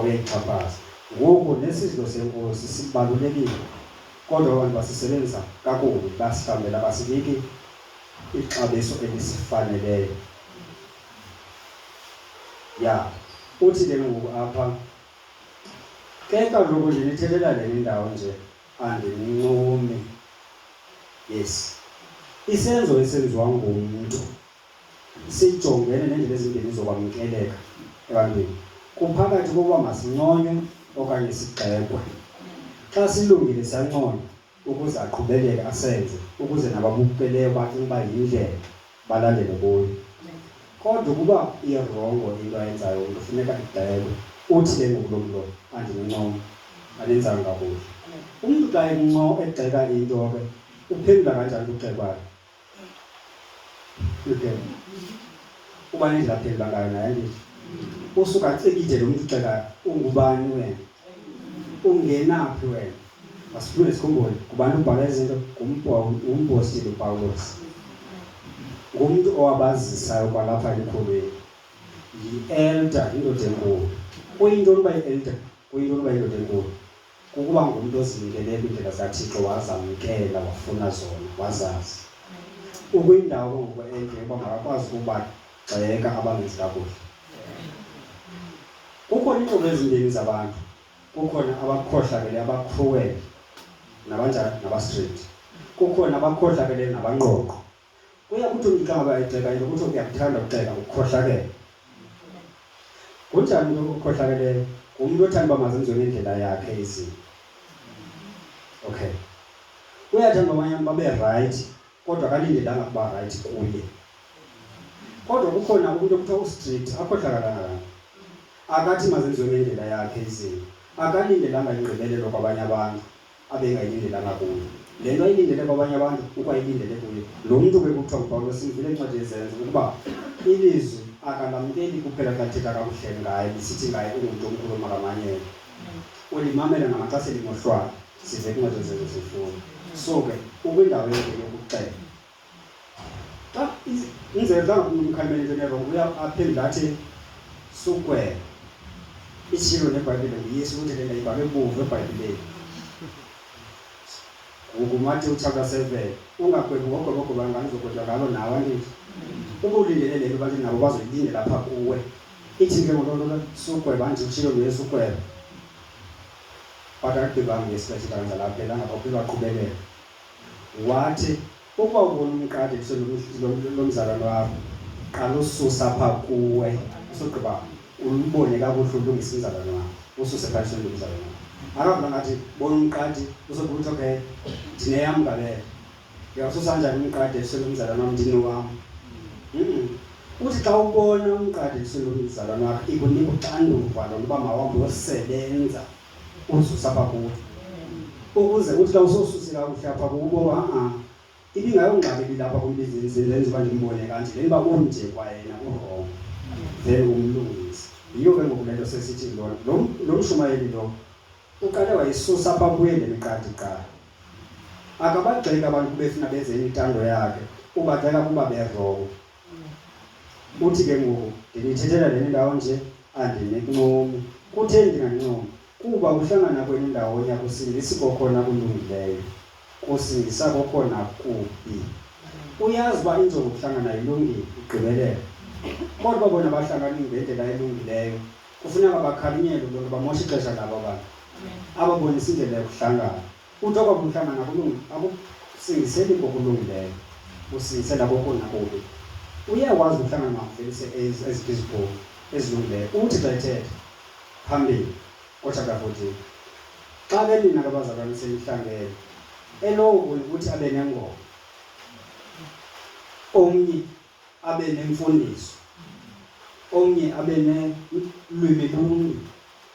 Uyayixhaphaza. Ngoku nesidlo seNkosi sibalulekile, kodwa abantu basisebenzisa kakubi, basihlambela, basiniki ixabiso elisifaneleyo. Ya, uthi ke ngoku apha, ke kaloku ndinithethela le ndawo nje, andincomi. Yes, isenzo esenziwa ngumntu sijongene neendlela ezimbini zokwamkeleka ebantwini. Kuphakathi kokuba masinconywe okanye sigxekwe. Xa silungile siyanconywa ukuze aqhubeleke asenze, ukuze nababukeleyo bacinge uba yindlela balandele kuyo. Kodwa ukuba irongo into ayenzayo umntu funeka igxekwe. Uthi ke ngoku lo mntu lo, andincomi, andenzanga kakuhle. Umntu xa egxeka into ke uphendula kanjani ukugxekwayo? Okay. Uba nendlela aphendula ngayo naye andithi. Usuka acikide lo mntu uxekayo, ungubani wena? Ungenaphi wena? Masifunde sikhumbule, ngubani ubhala izinto? Ngumpostile uPawulos. Ngumntu owabazisayo kwalapha elikholweni. Yi-elder, indoda enkulu. Kuyintoni uba yi-elder? Kuyintoni uba yindoda enkulu? Kukuba ngumntu ozinikeleyo kwiindlela zikaThixo, wazamkela, wafuna zona, wazazi. Ukwindawo ke ngoku entle yokuba makakwazi ukubagxeka abangenzi kakuhle. Kukhona iintlobo ezimbini zabantu. Kukhona abakhohlakele, abacruel, nabanjani, nabastrict. Kukhona abakhohlakeleyo nabangqongqo. Kuya kuthi umntu xa ngaba egxeka into kuthiwe uyakuthanda ukugxeka, ukhohlakele. Kunjani umntu okhohlakeleyo? Ngumntu othanda uba mazenziwe ngendlela yakhe izinto. Okay. Uyathanda uba abanye abantu babe rayithi kodwa akalindelanga kuba rayithi kuye. Kodwa kukhona umntu okuthiwa ustrict, akhohlakalanga kanti. Akathi mazenziwe ngendlela yakhe izinto. Akalindelanga ingqibelelo kwabanye abantu. Abengayilindelanga kuye. Le nto ayilindele kwabanye abantu ukwayilindele kuye. Lo mntu ke kuthiwa nguPawulos, simvile encwadi yeZenzo ukuba ilizwi akalamkeli kuphela xa lithetha kakuhle ngaye, lisithi ngaye ungumntu omkhulu omakamanyele. Ulimamela namaxa selimohlwaya. Sive kwincwadi yeZenzo sifunda. So ke ukwindawo entle yokuxela. Xa umzekelo xa ngabe umntu umkhalimela into erongo uya aphendula athi sugweba. Itshilo neBhayibhile nguYesu ukuthi le nto ibhalwe bomvu eBhayibhileni. NguMateyu chapter 7. Ungagwebi ngogwebo ogweba ngalo uzogwetywa ngalo nawe andithi. Uba ulindele le nto abantu nabo bazoyilindela apha kuwe. Ithi ke ngoku loo nto sugweba andithi utshilo nguYesu ugweba. But akugqibanga uYesu xa ethetha kanjalo akaphelanga kwaphela waqhubekeka. Wathi, Ukuba ubona umqadi ebusweni lomzalwane wakho, qala ususe apha kuwe, usogqiba ulubone kakuhle ulungise umzalwane wakho, ususe phaa ebusweni lomzalwane wakho. Akavula ngathi bona umqadi usogqiba uthi okay, ndineyam ngabele. Ndiyawususa njani umqadi ebusweni lomzalwane wam ndinowam? Uthi xa ubona umqadi ebusweni lomzalwane wakho ikunika uxanduva lona uba mawuhambe uyosebenza ususa apha kuwe ukuze uthi xa usosusile kakuhle apha kubo a-a ibingayongxaki ebilapha kumbizinzi ndenza uba ndimbone kanje le uba unje kwayena urongo then umlungise. Yiyo ke ngoku le nto sesithi lona lo mshumayeli lo uqale wayisusa apha kuye le miqadi kuqala. Akabagxeki abantu kuba efuna benze intando yakhe, ubagxeka kuba berongo. Uthi ke ngoku, ndinithethela le ndawo nje, andinincumi. Kutheni ndingancomi? Kuba ukuhlangana kwenu ndawonye akusingisi kokhona kulungileyo, kusingisa kokhona kubi. Uyazi uba injongo yokuhlangana ilungile, igqibelele. Kodwa bona bahlangani ngendlela elungileyo. Kufuneka bakhalinyelwe loo nto, bamosha ixesha labo abantu. Ababonisa indlela yokuhlangana. Uthi okwabo kuhlangana akusingiseli kokulungileyo, kusingisela kokona kubi. Uyakwazi ukuhlangana makuvelise eziphi iziphumo ezilungileyo. Uthi xa ethetha phambili kochapter 14, xa ke nina ke bazalwane senihlangene, elowo kuni uthi abe nengoma, omnye abe nemfundiso, omnye abe nelwimi lumbi,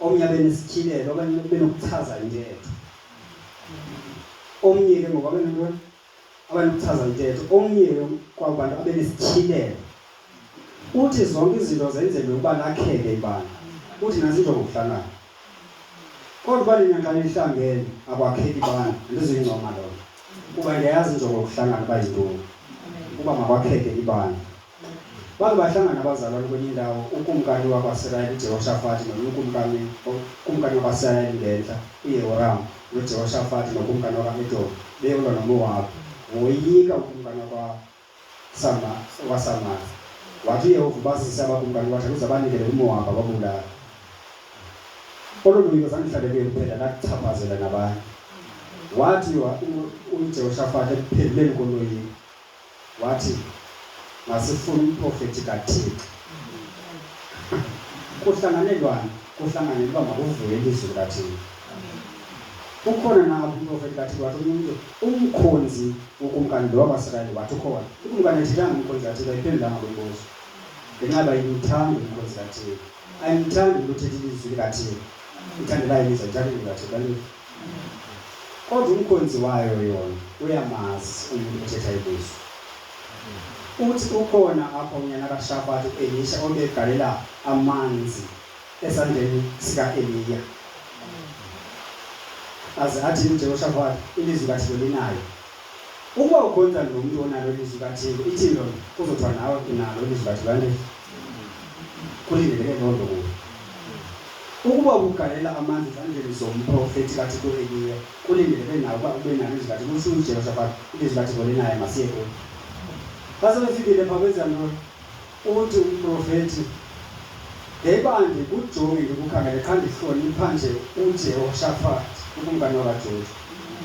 omnye abe nesityhilelo okanye abe nokuchaza intetho. Omnye ke ngoku abe nantoni? Abe nokuchaza intetho. Omnye ke kwabo bantu abe nesityhilelo. Uthi zonke izinto zenzelwe ukuba lakheke ibandla. Uthi nantsi injongo yokuhlangana. Kodwa uba nina xa nihlangene akwakheki ibandla, andizuyincoma loo nto. Kuba ndiyayazi injongo yokuhlangana uba yintoni, ukuba makwakheke ibandla. Bake bahlangana abazalwane kwenye indawo, ukumkani wakwaSirayeli uJehoshafati nomnye ukumkani, ukumkani wakwaSirayeli ngentla, uYehoram, noJehoshafati nokumkani wakwaEdom, beyolwa noMowabhi. Woyika ukumkani wakwaSamari. Wathi uYehova ubazise abakumkani wathi ukuze abanikele kuMowabhi ababulala. Olo loyiko zange luhlale kuye kuphela, lakuchaphazela nabanye. Wathi uJehoshafati ekuphenduleni koloyiko, Wathi, Masifune umprofeti kaThixo. Kuhlanganelwani? Kuhlanganelwa uba makuvuke ilizwi likaThixo. Ukhona na apho umprofeti kaThixo? Wathi omnye umntu, umkhonzi wokumkani lo wakwaSirayeli, wathi ukhona. Ikumkani ayithethanga umkhonzi kaThixo, ayiphendulanga lo mbuzo. Ngenxa yoba ayimthandi umkhonzi kaThixo. Ayimthandi umntu othetha ilizwi likaThixo. Ithandela ilizwi, ayithandi ilizwi likaThixo. Andiva? Kodwa umkhonzi wayo yona uyamazi umntu othetha ilizwi. Uthi ukhona apha unyana kaShafati uElisha obegalela amanzi esandleni sikaEliya. Aze athi uJehoshafati ilizwi kaThixo linayo. Ukuba ukhonza nomntu onalo ilizwi kaThixo, ithini loo nto? Kuzothiwa nawe unalo ilizwi kaThixo, andithi? Kulindeleke loo nto kuwe. Ukuba ubugalela amanzi ezandleni zomprofeti kaThixo uEliya, kulindeleke nawe ukuba ube nalo ilizwi kaThixo. Utsho uJehoshafati, ilizwi kaThixo linaye, masiye kuye. Xa sebefikile phaa benza ntoni? Uthi umprofeti, Ngeba andikujongi ndikukhangele qha ndihlonipha nje uJehoshafati ukumkani wakaJuda.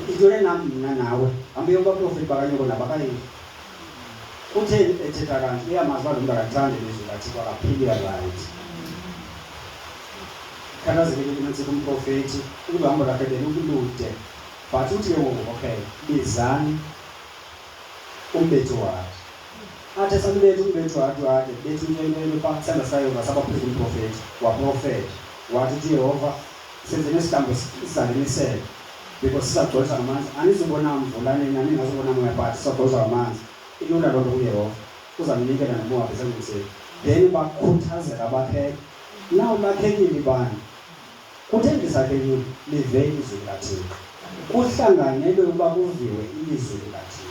Intoni enam mna nawe? Hambe uyokubaprofeti bakanyoko nabakayihlo. Kutheni ethetha kanje? Uyamazi uba lo mntu akathandi ilizwi likaThixo, akaphili rayithi. Khathazekile ke umprofeti, uhambo lwakhe belulude. But uthi ke ngoku, okay, bizani umbethi wakhe. Athi esalubetha umbethi wakhe wakhe, bethi into into into phaa, isandla sikaYehova saba phezu komprofeti, waprofetha. Wathi uthi Yehova, senze nesihlambo sizalimisele because sizagcwaliswa ngamanzi. Anizubona mvula nina, ningazubona moya, but sizagcwaliswa ngamanzi. Ilula loo nto kuYehova, uzamnikela noMowabhi esandleni sethu. Then bakhuthazeka bakheka. Now lakhekile ibandla. Kutheni lisakhekile? Live ilizwi likaThixo. Kuhlanganelwe ukuba kuviwe ilizwi likaThixo.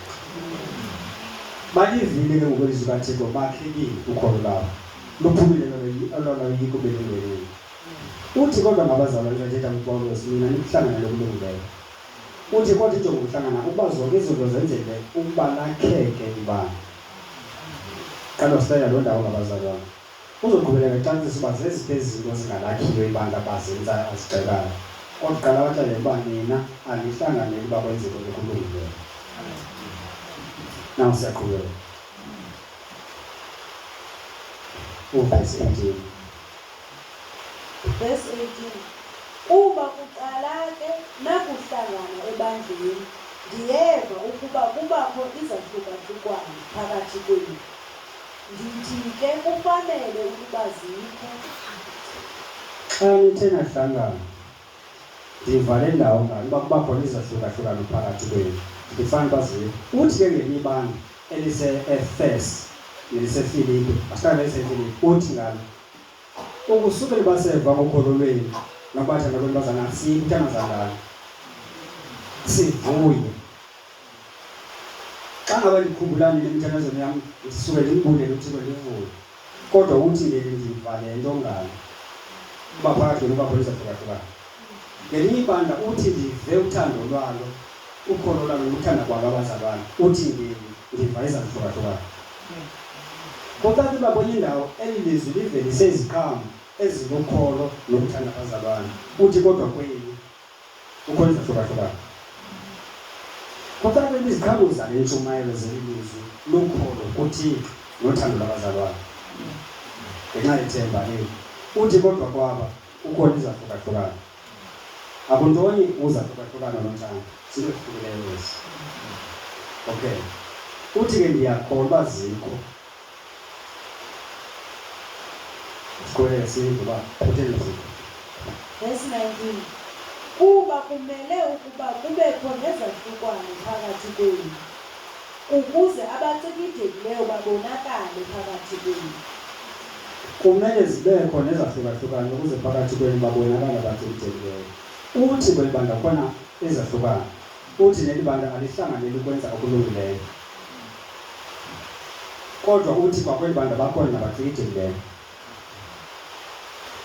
Balivile ke ngoku ilizwi likaThixo, bakhekile ukholo lwabo. Luphumile olona loyiko belungenile. Uthi kodwa ngabazalwane xa ethetha kuPawulos, nina nikuhlangana lokulungileyo. Uthi kodwa injongo kuhlangana ukuba zonke izinto zenzeke ukuba lakheke ibandla. Qala usixelela loo ndawo ngabazalwane. Uzoqhubeleka ecacisa uba zeziphi ezi zinto zingalakhiyo ibandla bazenza azigxekayo. Kodwa qala abaxelele uba nina anihlanganeli uba kwenzeke okulungileyo. Now siyaqhubeka. Uvesi 18. Verse 18, Kuba kuqala ke nakuhlangana ebandleni, ndiyeva ukuba kubakho izahlukahlukwana phakathi kwenu. Ndithi ke kufanele ukuba zikho. Xa nithe nahlangana, ndiva le ndawo ngani uba kuba khona izahlukahlukano phakathi kwenu. Ndifana uba zikho. Uthi ke ngelinye ibandla elise-Efese neliseFilipi, asiqale neliseFilipi, uthi ngalo, Ukusukela baseva ngokholo lwenu nokubathanda kwenu bazalwana, siyikuthandazangani sivuye. Xa ngaba ndikhumbula nina emithandazweni yam, ndisuke ndimbulele uThixo ndivuye. Kodwa uthi ngeli ndiva le nto ngalo uba phakathi kwenu uba khona izahlukahlukana. Ngelinye ibandla uthi ndive uthando lwalo, ukholo lwalo nokuthanda kwalo abazalwana, uthi ngeli ndiva izahlukahlukana. Kucace uba kwenye indawo eli lizwi livelise iziqhamo ezilukholo nokuthanda abazalwana. Uthi kodwa kweli ukhona izahlukahlukana. Kucace uba iziqhamo zale ntshumayelo zeli lizwi lukholo kuThixo nothando lwabazalwana. Ngenxa yethemba eli. Uthi kodwa kwaba kukhona izahlukahlukana. Akuntonye uzahlukahlukana nothando, zinto ezihlukileyo ezi. Okay. Uthi ke ndiyakholwa uba zikho. Siqhubeleke sive uba kutheni zikho. Verse 19, Kuba kumele ukuba kubekho nezahlukwane phakathi kwenu, ukuze abacikidekileyo babonakale phakathi kwenu. Kumele zibekho nezahlukahlukano ukuze phakathi kwenu babonakale abacikidekileyo. Uthi kweli bandla kukhona izahlukano. Uthi neli bandla alihlanganeli ukwenza okulungileyo. Kodwa uthi kwakweli bandla bakhona nabacikidekileyo.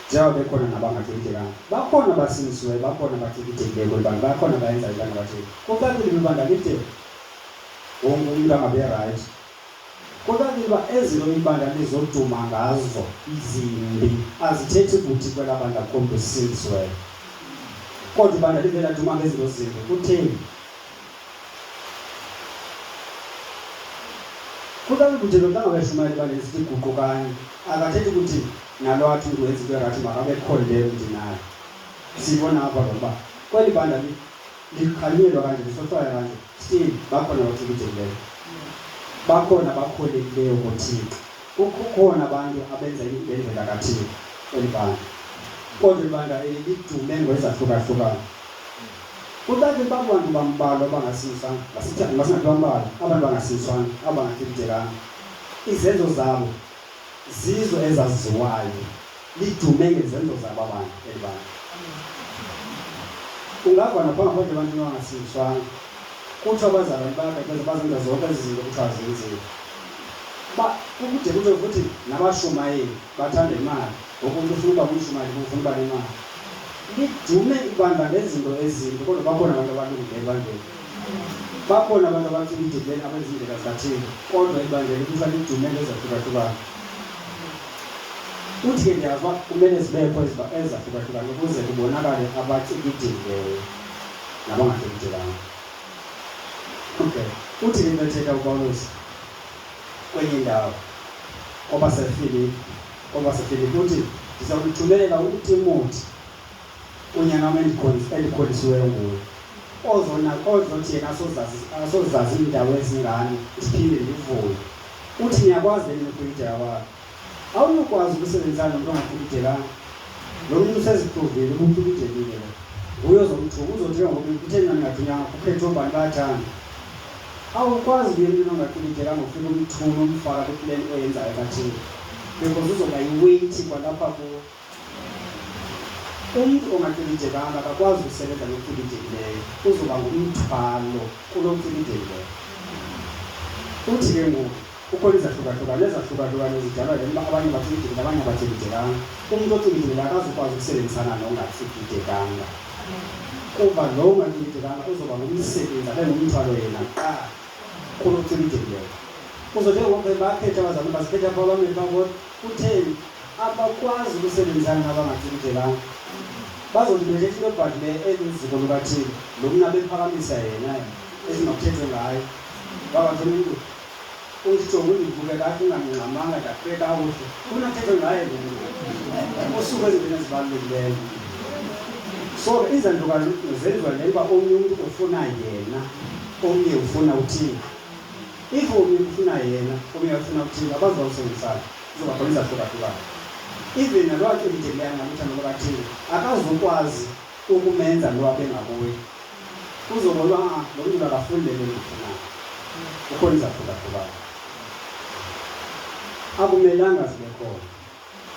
Njengoba bekhona nabangacikidelanga. Bakhona abasindisiweyo, bakhona abacikidekileyo kweli bandla, bakhona abayenza intando kaThixo. Kucacile uba ibandla lide wonke umntu angabe rayithi. Kucacile uba ezinto ibandla lizoduma ngazo zimbi azithethi kuthi kwelaa bandla kukho mntu usindisiweyo. Kodwa ibandla live laduma ngezinto zimbi. Kutheni? Kucacile ukuthi lo xa ngabeshumayela ebandleni sithi guqukani akathethi ukuthi nalo athi umntu wenza into erathi makabe condemned naye. Siyibona apha lo uba kweli bandla likhanyelwa kanje lisohlwaya kanje still bakhona abacikijekileyo, bakhona abakholekileyo kuThixo, kukhona abantu abenza ngendlela kaThixo kweli bandla. Kodwa eli bandla eli lidume ngezahlukahlukano. Kucacile uba kubantu bambalwa abangasindiswanga, masithi masingathi bambalwa abantu bangasindiswanga, abangacikijelanga. Izenzo zabo zizo ezaziwayo, lidume ngezenzo zabo abantu eli bandla. Ungava napha ngaphandle ebantwini abangasindiswanga, kuthiwa abazalwane bayabhebheza bazenza zonke ezi zinto kuthiwa azenziwe. Ba kukude kuthiwe futhi nabashumayeli bathanda imali, ngoku umntu ufuna uba ngumshumayeli ufuna uba nemali. Lidume ibandla ngezinto ezimbi kodwa bakhona abantu abalungileyo ebandleni. Bakhona abantu abacikidekileyo abenza iindlela zikaThixo kodwa ibandla kuthiwa lidume ngezahlukahlukano. Uthi ke ndiyazi uba kumele zibekho ezahlukahlukano ukuze kubonakale abacikidileyo nabangacikidelanga. Okay. Uthi ke into ethetha uPawulos kwenye indawo kwabaseFilipi kwabaseFilipi uthi ndiza kuthumelela uTimoti unyana wam endikholisiweyo nguye ozona ozothi yena asozazi asozazi iindawo ezingani ndiphinde ndivuye. Uthi niyakwazi le nto nokuyideka kwakhe. Awunokwazi ukusebenzisana nomntu ongacikidelanga. Lo mntu usezipruvile uba ucikidelile lo. Nguye ozomthuka uzothi ke ngoku kutheni mna ndingathunywanga kukhethwe ubani bayathanda. Awukwazi kuye emntwini ongacikidelanga ufike umthume umfaka kwipleni oyenzayo kaThixo because uzoba yiweight kwalapha kuwe. Umntu ongacikidelanga akakwazi ukusebenza nocikidekileyo, uzoba ngumthwalo kulo ucikidekileyo. Uthi ke ngoku kukhona izahlukahlukano, ezahlukahlukano zidalwa yile nto uba abanye bacikidelile abanye abacikidelanga. Umntu ocikidekileyo akazukwazi ukusebenzisana nongacikidelanga kuba lo ungacikidelanga uzoba ngumsebenzi abe ngumthwalo yena kuqala kulo ucikidekileyo. Uzothi ke ngoku bakhethe abazali basikhethe apha abameli babo kutheni abakwazi ukusebenzisana nabangacikidelanga. Bazothi bethetha into ebhadlileyo eluziko lukaThixo lo mntu abephakamisa yena ezingakuthethwe ngayo. Wabathi umntu undijonge undibuke kakuhle ungangxamanga ndaqhube kakuhle ufuna kuthethwe ngaye lo mntu usuku ezintweni ezibalulekileyo. So ke izantlukano zenziwa le nto uba omnye umntu ufuna yena omnye ufuna uThixo. If omnye ufuna yena omnye ufuna uThixo abazawusebenzisana kuzoba khona izahlukahlukano. Even nalo acikidekileyo angaluthando lukaThixo akazukwazi ukumenza lo abe ngakuye. Uzobona uba ah, lo mntu akafuni le nto ndiyifunayo. Kukhona izahlukahlukano. Akumelanga zibe khona.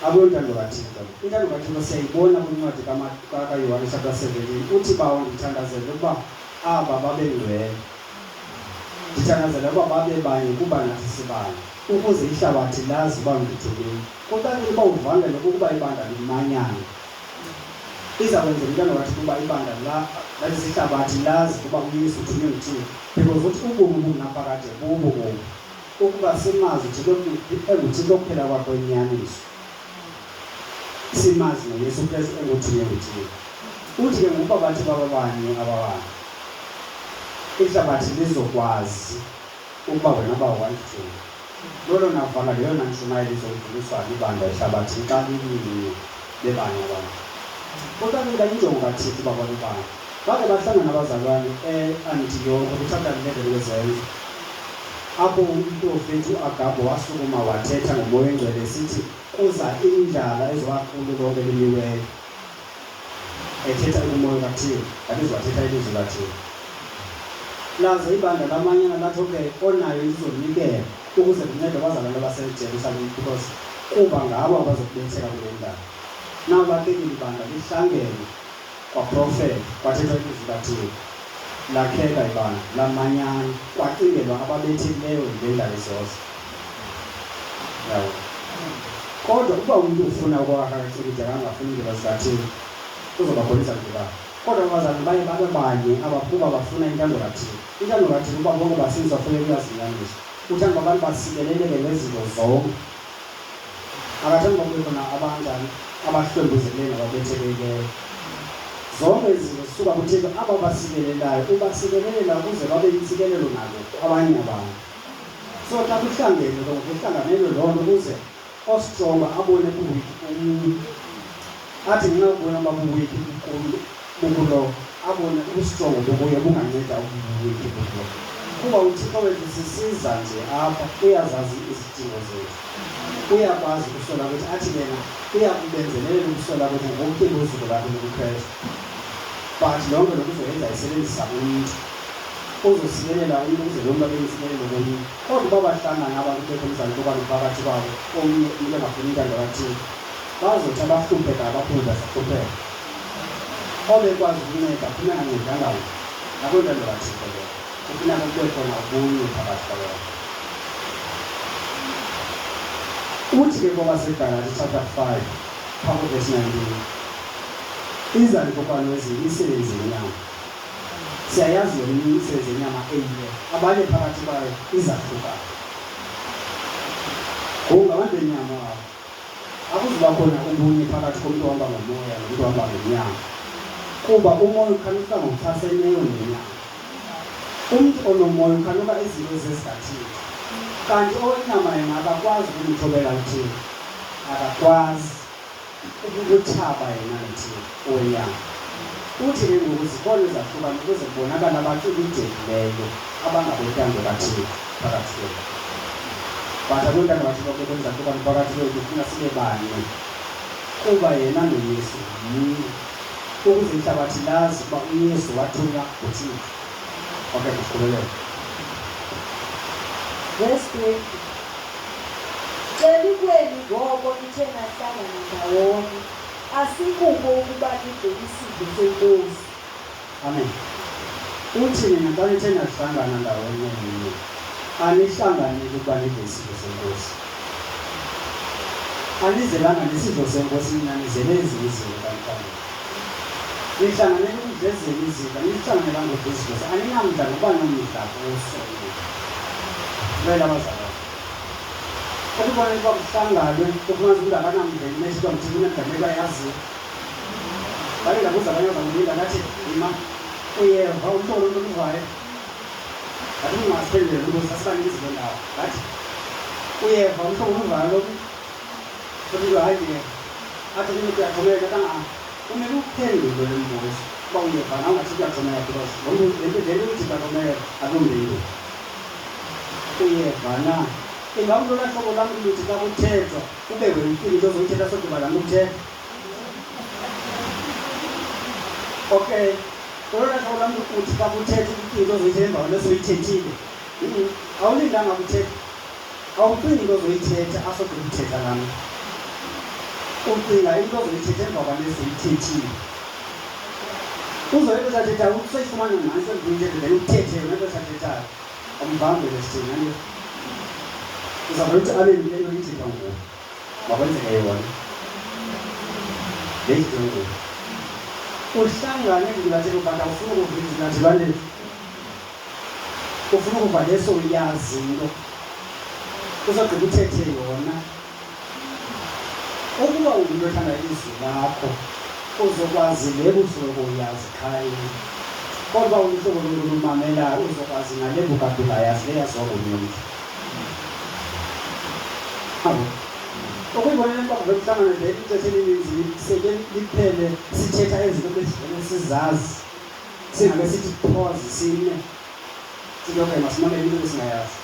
Akuyontando kaThixo. Intando kaThixo siyayibona kwincwadi kaYohane chapter 17. Uthi bawo ndithandazela ukuba aba babe ngcwele. Ndithandazela ukuba babe banye kuba nathi sibanye, ukuze ihlabathi lazi uba undithumile. Kucacile uba uvangelo kukuba ibandla limanyane. Iza kwenzeka intando kaThixo ukuba ibandla la that is ihlabathi lazi ukuba uYesu uthunywe nguThixo because uthi ubomi obungunaphakade bubu obu ukuba simazi uThixo enguThixo kuphela kwakhe oyinyaniso simazi noYesu Kristu engothunywe nguThixo. Uthi ke ngokuba bathi baba banye aba bantu ihlabathi lizokwazi ukuba wena bawo wandithuma. Lolona vala leyona ntshumayelo izodluliswa libandla ehlabathini xa lilinye bebanye abantu. Kodwa ke injongo kaThixo uba babebanye. Bake bahlangana abazalwane e-Antiyokwe kwichapter 11 kweZenzo, apho umprofeti uAgabho wasukuma wathetha ngoMoya oyiNgcwele esithi kuza indlala ezowakulo lonke elimiweyo. Ethetha ekuMoya kaThixo, that is wathetha ilizwi laThixo. Laze ibandla lamanyana lathi okay onayo into uzonikela ukuze kuncedwe abazalwane abaseJerusalem because kuba ngabo abazokubetheka kule ndaba. Now lakhekile ibandla lihlangene kwaprofetha kwathethwa ilizwi kaThixo. Lakheka ibandla lamanyana kwacingelwa ababethekileyo yile ndlala izoza. Yabo. Kodwa uba umntu ufuna ukwakha akacikideka angafuni iindlela zikaThixo, uzoba khona izantlukwano. Kodwa abazalwane baye babe banye abakuba bafuna intando kaThixo. Intando kaThixo uba bonke basindiswa funeka uyazinyaniso. Uthanda uba abantu basikeleleke ngezinto zonke. Akathandi uba kube khona abanjani abahlwempuzekileyo nababethekekileyo. Zonke izinto zisuka kuThixo aba basikelelayo ubasikelelela ukuze babe yintsikelelo nabo kwabanye abantu. So xa kuhlangene ke kuhlanganelwe loo nto ukuze ostrongo abone buwiki kumnye athi nxa ubona uba buwiki bukulo abone ubustrongo bukuye bunganceda ubuwiki bukulo. Kuba uThixo wethu sisiza nje apha uyazazi izidingo zethu. Uyakwazi ukusola kwethu athi yena uyakubenzelela ukusola kwethu ngokutyeba uzuko lwakhe lobuKrestu. But loo nto lokuzoyenza isebenzisa umntu. Uzosikelela umntu ukuze lo mntu abe yintsikelelo komnye. Kodwa uba bahlangana abantu kubekho umzantlukwano phakathi kwabo, omnye umntu engafuni intando kaThixo, bazothi abahluphekayo baphume basahlupheka. Obekwazi ukunceda aphume engancedanga mntu. Akuyontando kaThixo leyo. Kufuneka kube khona ubunye phakathi kwabantu. Uthi ke kwabaseGalati chapter 5 phaa kuvesi 19 izantlukwano eziyimisebenzi yenyama. Siyayazi yona imisebenzi yenyama eyiyo, abanye phakathi kwayo izahlukana. Ngoku ngabantu benyama abo. Akuzuba khona ubunye phakathi komntu ohamba ngomoya nomntu ohamba ngenyama, kuba umoya ukhanuka ngokuchaseneyo nenyama. Umntu onomoya ukhanuka izinto ezizikaThixo, kanti owenyama yena akakwazi ukumthobela uThixo, akakwazi ukuthaba yena noThixo owenyama. Uthi ke ngoku zikhona izahlukano ukuze kubonakale abacukudekileyo abangabentando kaThixo phakathi kwethu. But akuntando kaThixo ke kwenzahlukano phakathi kwethu, ufuna sibe banye kuba yena noYesu mnye, ukuze ihlabathi lazi ukuba uYesu wathunywa nguThixo. Okay, masiqhubelele. Verse 20. Xelikweni ngoko nithe nahlangana ndawonye, asikuko ukuba nidle isidlo seNkosi. Amen. Uthi nina xa nithe nahlangana ndawonye nini, anihlanganeli ukuba nidle isidlo seNkosi. Anizelanga nesidlo seNkosi nina, nizele ezinye izinto xa nihlangene. Nihlanganele ukudla ezinye izinto, anihlanganelanga ukudla isidlo. Aninamdla nokuba nomdla kuso. Vele abazalwane. Ukubona ukuba kuhlanganwe ufumanisa umntu akanamdla imehlo mthini unemdla bayaziyo. Ndake ndabuza abanye abazalwane ndathi yima uyeva umhlobo lomntu oluvayo. Ngathi ungasiphendule lo mbuzo sasibaninzi kuloo ndawo. Ngathi uyeva umhlobo oluvayo lo mntu. Futhi hayi ndiyeva. Athi kimi kuyaxhomekeka kanga kumele uphendule lo mbuzo uba uyeva na ungathi kuyaxhomekeka because lo mbuzo le nto le nto uthi kuyaxhomekeka akumntu. Uyeva na? Ingaba lolaa hlobo lam luthi xa kuthethwa ube wena ucinga into ozoyithetha sogqiba laa mntu uthetha? Okay. Lolaa hlobo lam uthi xa kuthethwa ucinga into ozoyithetha emva kwento osoyithethile. Awulindanga kuthetha. Awucingi into ozoyithetha asogqiba ukuthetha laa mntu. Ucinga into ozoyithetha emva kwale soyithethile. Uzoyento osathethayo usayifumana nantsi endiyithethe then uthethe yona into osathethayo. Awumvanga besithini andithi? Uzawuvele uthi abe le nto ithethwa nguwe. Makwenzeke yona. Le ithethwe nguwe. Uhlangane endlini but awufuni ukuva ilizwi lathi lwanethu. Ufuna ukuva leso uyazi into. Uzogqiba uthethe yona. Ukuba ungumntu othanda ilizwi lakho, uzokwazi le busoloko uyazi qha into. Kodwa uluhlobo lomntu olumamelayo uzokwazi nale bukade ungayazi le yaziwa ngomnye umntu. Abo. Ukuyibona into kuve kuhlangana nje ixesha elininzi seke liphele sithetha izinto besivele sizazi. Singabe sithi pause sime. Sithi okay masimamele into besingayazi.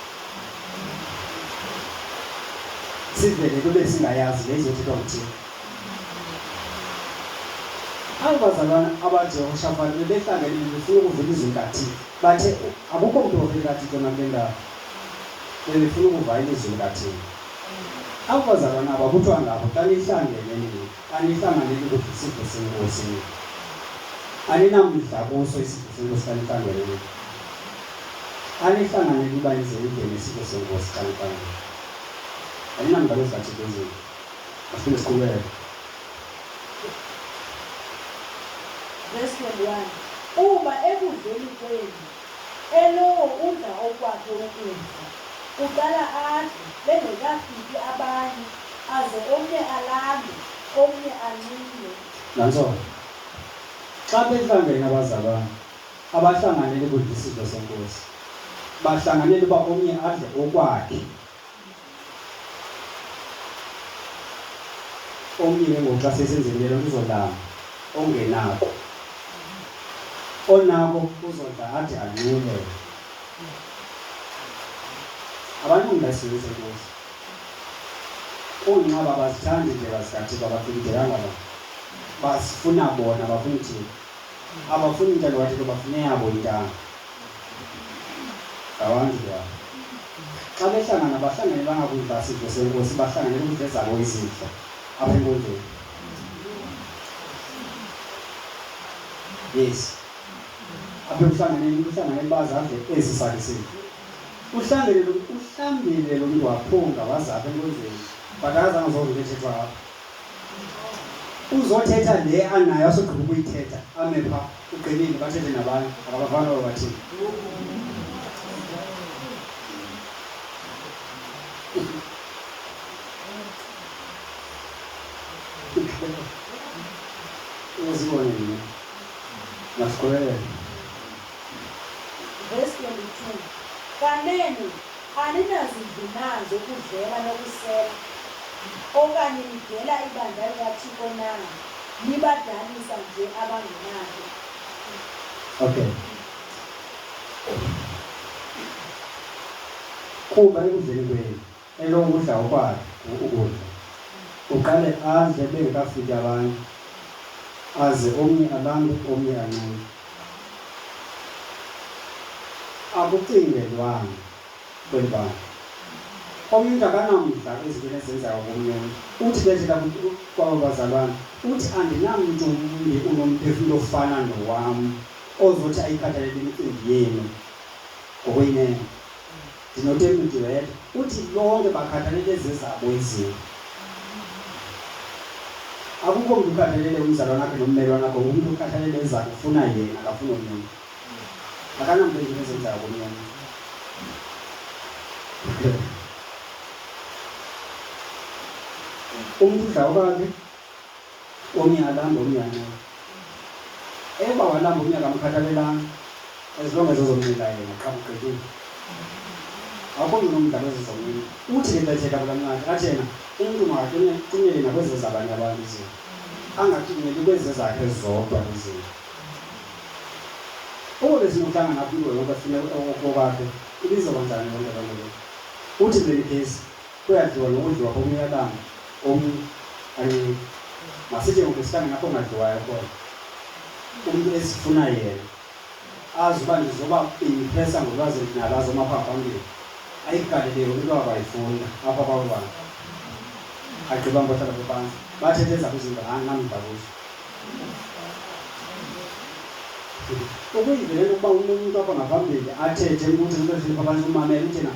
Sivele kube singayazi le izothethwa nguThixo. Abo bazalwana abaJehoshafati bebehlangene befuna ukuva ilizwi likaThixo. Bathe akukho mntu ovile kaThixo nakule ndawo. Bebefuna ukuva ilizwi likaThixo. Abo bazalwana aba kuthiwa ngabo xa nihlangene nina, anihlanganeli ukudla isidlo seNkosi nina. Aninamdla kuso isidlo seNkosi xa nihlangene nina. Anihlanganeli uba nize nidle nesidlo seNkosi xa nihlangene. Andinamdla kwezikaThixo izinto. Masiphinde siqhubeke. Verse 21 Kuba ekudleni kwenu elowo udla okwakhe ukudla, uqala adle bengekafiki abanye, aze omnye alambe, omnye anxile. Nantso. Xa behlangene abazalwane, abahlanganeli kudla isidlo seNkosi. Bahlanganela uba omnye adle okwakhe. Omnye ke ngoku xa sesenzekile loo nto uzolamba, ongenako. Onako uzodla ade anxile. Abanomdla esidlweni seNkosi. Kungenxa yoba abazithandi iindlela zikaThixo, abaqikidekanga bona. Bazifuna bona, abafuni Thixo. Abafuni intando kaThixo, bafuna eyabo intando. Ngabantu ke aba. Xa behlangana abahlanganelanga kudla sidlo seNkosi, bahlanganela ukudla ezabo izidlo apha enkonzweni. Yes. Apha ekuhlanganeni umntu uhlanganele uba azadle esi sakhe isidlo. Uhlangene lo uhlambile lo mntu waphunga waza apha enkonzweni, but akazange uzova into ethethwa apha. Uzothetha le anayo asogqiba ukuyithetha ame pha ugqibile bathethe nabanye akabavanga aba bathini. Uzibone nina. Masiqhubelele. Verse 22 Kanene aninazindlu na zokudlela nokusela, okanye nidela ibandla likaThixo na, nibadanisa nje abangenanto? Okay. Kuba ekudleni kwenu elowo udla okwakhe ukudla, uqale adle bengekafiki abanye, aze omnye alambe, omnye anxile. Akucingelwanga kweli bandla. Omnye umntu akanamdla ezintweni ezenzayo komnye umntu. Uthi bethetha kwaba bazalwana, uthi andinamntu mbi unomphefumlo ofana nowam ozothi ayikhathalele imicimbi yenu ngokuyinene. Ndinotemnti wedwa. Uthi bonke bakhathalele ezezabo izinto. Akukho mntu ukhathalele umzalwana wakhe nommelwane wakhe, umntu ukhathalele ezakhe, ufuna yena, akafuni omnye umntu. Akanamntu izinto ezenzayo komnye umntu. Umntu udla okwakhe, omnye alambe, omnye anxile. Eba walamba omnye akamkhathalelanga, as long as ezonxila yena qha kugqibile. Akukho mntu unomdla kwezi zomnye umntu. Uthi ke xa ethetha kulaa ncwadi athi yena umntu makaqinele nakwezi zabanye abantu izinto, angaqineli kwezi zakhe zodwa izinto. Ukuba besinokuhlangana apha umntu wonke afune okwakhe, ibizoba njani yonke loo nto leyo? Uthi kule case kuyadliwa nokudliwa komnye uyalamba omnye anxibe. Masithi ngoku sihlangene apho kungadliwayo khona, umntu ezifuna yena azi uba ndizoba impressa ngolwazi endinalo azoma phaa phambili ayigalele yonke into abayifunda apha kwabo bantu. Agqiba ngohlala phantsi bathethe ezabo izinto andinamdla kuzo. Ukuyivela into yokuba umuntu apha ngaphambili athethe ukuthi umntu ohleli phaa phantsi umamele uthi na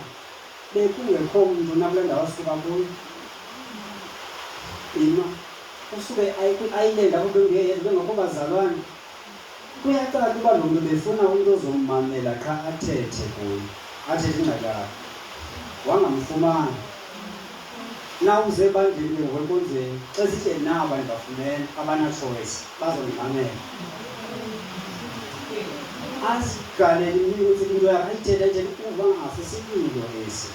bekungekho mntu nakule ndawo asuka kuyo. Ima usuke kwi-island apho bengeyedwa bengekho bazalwane. Kuyacaca uba lo mntu befuna umntu ozommamela qha athethe kuye, athethe ingxaki yakhe. Wangamfumana. Na uze ebandleni ke ngoku enkonzweni, xa sihleli naba ndibafumene abana-choice bazondimamela. Azigalele ukuthi into yakhe ayithethe ayithethe uva ngase sililo esi.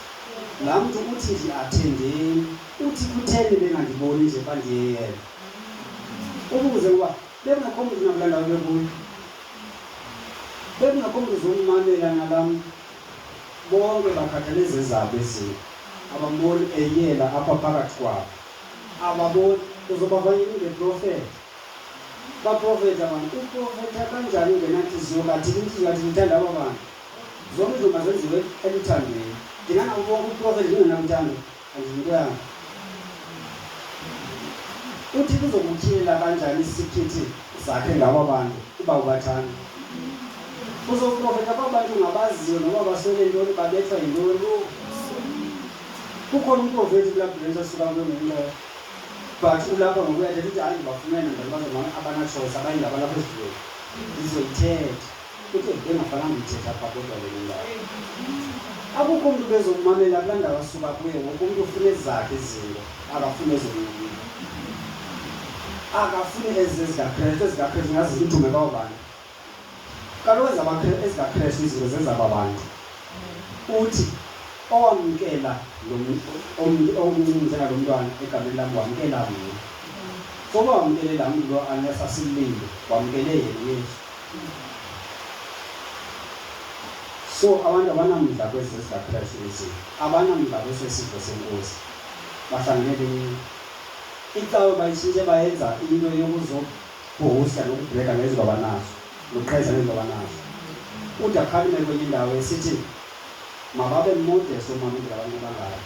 Laa mntu uthi ndiathendeni, uthi kutheni bengandiboni nje xa ndiyeyela. Ubuze uba bekungekho mntu nakulaa ndawo bekuyo, bekungekho mntu uzommamela nalaa mntu. Bonke bakhathale zezabo izinto, abamboni eyela apha phakathi kwabo, ababoni. Uzobavanya ngeprofetha, baprofetha abantu. Uprofetha kanjani ungenantliziyo kaThixo? Intliziyo kaThixo ithanda aba bantu. Zonke izinto mazenziwe eluthandweni. Ndinganako bonke uprofetha ndingenaluthando, andiyinto yam. UThixo uzokutyhilela kanjani isikhithi zakhe ngaba bantu uba ubathanda? Uzoprofetha kwaba bantu ungabaziyo noba baswele ntoni, babethwa yintoni. Kukhona umprofethi kulaa branch asuka kuyo ngenxa, but ulapha ngoku uyathetha, uthi hayi, ndibafumene ndabazalwane abanatshosa abayindaba lapha ezidlweni, ndizoyithetha. Uthi bengafananga uyithetha apha, kodwa le ndawo akukho mntu bezokumamela kulaa ndawo asuka kuye. Wonke umntu ufuna ezakhe izinto, akafuni ezomntu, akafuni ezi ezikaKrestu. EzikaKrestu ngazi zidume kwabo bantu. Kaloku ezikaKrestu izinto zezaba bantu. Uthi owamkela lo omncinci njengalo mntwana egameni lam wamkela mna. So uba wamkele laa mntu lo anesasililo, wamkele yena uYesu. So abantu abanamdla kwezi zikaKrestu izinto, abanamdla kweso isidlo seNkosi. Bahlanganele icawe, bayitshintshe bayenza into yokuzobhosta nokubrega ngezinto abanazo, noqhayisa ngezinto abanazo. Ude akhalime kwenye indawo esithi mababe modest oomama, indlela abanxiba ngayo.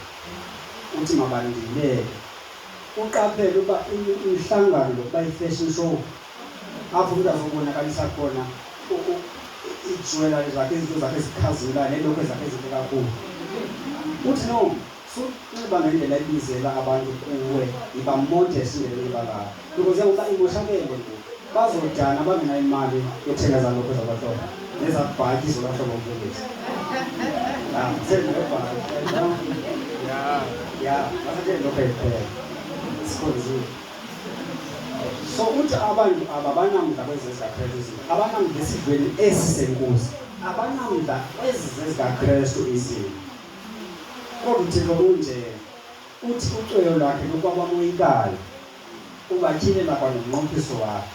Uthi mabandilele. Uqaphele uba umhlangano lokuba i-fashion show apho umntu azobonakalisa khona ii-jewellery zakhe, izinto zakhe ezikhazimlayo neelokhwe zakhe ezintle kakhulu. Uthi no, sunxiba ngendlela ebizela abantu kuwe, yiba modest indlela onxiba ngayo, because uba imoshakele ngoku, bazodana bangenayo imali yokuthenga ezaa lokhwe zalwahlobo nezaa bhatyi zolwahlobo. Mfundisi senebhatyi ya basathe lokhwe kuphela sikhonzile. So uthi abantu aba banamdla kwezi zikaKrestu izinto, abanamdla esidlweni esi seNkosi, abanamdla kwezi zezikaKrestu izinto. Kodwa uThixo unje, uthi ucweyo lwakhe lukwabamoyikayo, ubatyhilela kwanomnqophiso wakhe.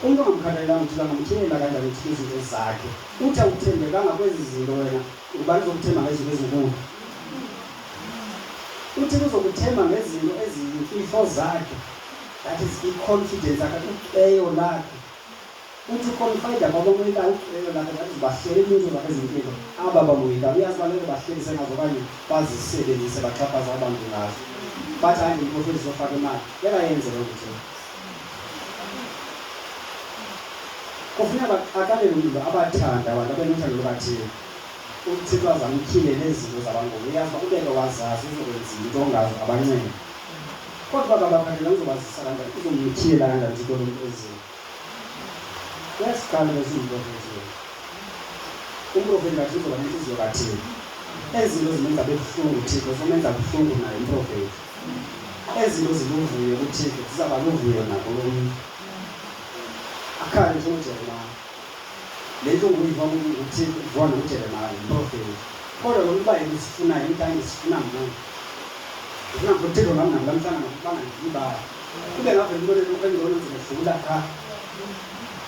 Umntu ongamkhathalelanga uThixo angamtyhilela kanjani uThixo izinto zakhe? Uthi awuthembekanga kwezi zinto wena, ngubani uzokuthemba ngezinto ezinkulu? Uthi uzokuthemba ngezinto eziyimfihlo zakhe, that is i-confidence yakhe, ucweyo lakhe. Uthi uconfide kwabamoyikayo, ucweyo lakhe, that is bahlele iinto zakhe ezimpilo. Aba bamoyikayo uyazi uba ngeke bahlelise ngazo okanye bazisebenzise baxhaphaze abantu ngazo, bathi hayi, ndimprofeti, zofaka imali. Ngeke loo nto. Thina kufuneka aqalele umntu abathanda abantu, abe nothando lukaThixo. UThixo azamtyhilele ezi zinto zabangoku. Uyazi uba ubeke wazazi uzokwenza into ngazo, abancede. Kodwa uba kabakhathalelanga, uzobazisa kanjani? Uzomtyhilela kanjani uThixo lo mntu ezi zinto? Uyasiqala ke singumprofethi wena. Umprofethi kaThixo uzoba nentliziyo kaThixo. Ezi zinto zimenza bebuhlungu uThixo zomenza buhlungu naye umprofethi. Ezi zinto ziluvuyo kuThixo zizawuba luvuyo nakulo mntu. Akhale njengoJeremiya. Le ntlungu uyiva nguThixo iviwa nanguJeremiya ngumprofethi. Kodwa lo mntu uba yena uzifunayo, umntu hayi, ndizifuna mna, ndifuna uThixo ngam namla mhlangano bangandilibali, kube ngavela into lento engcono ndizodlula qha.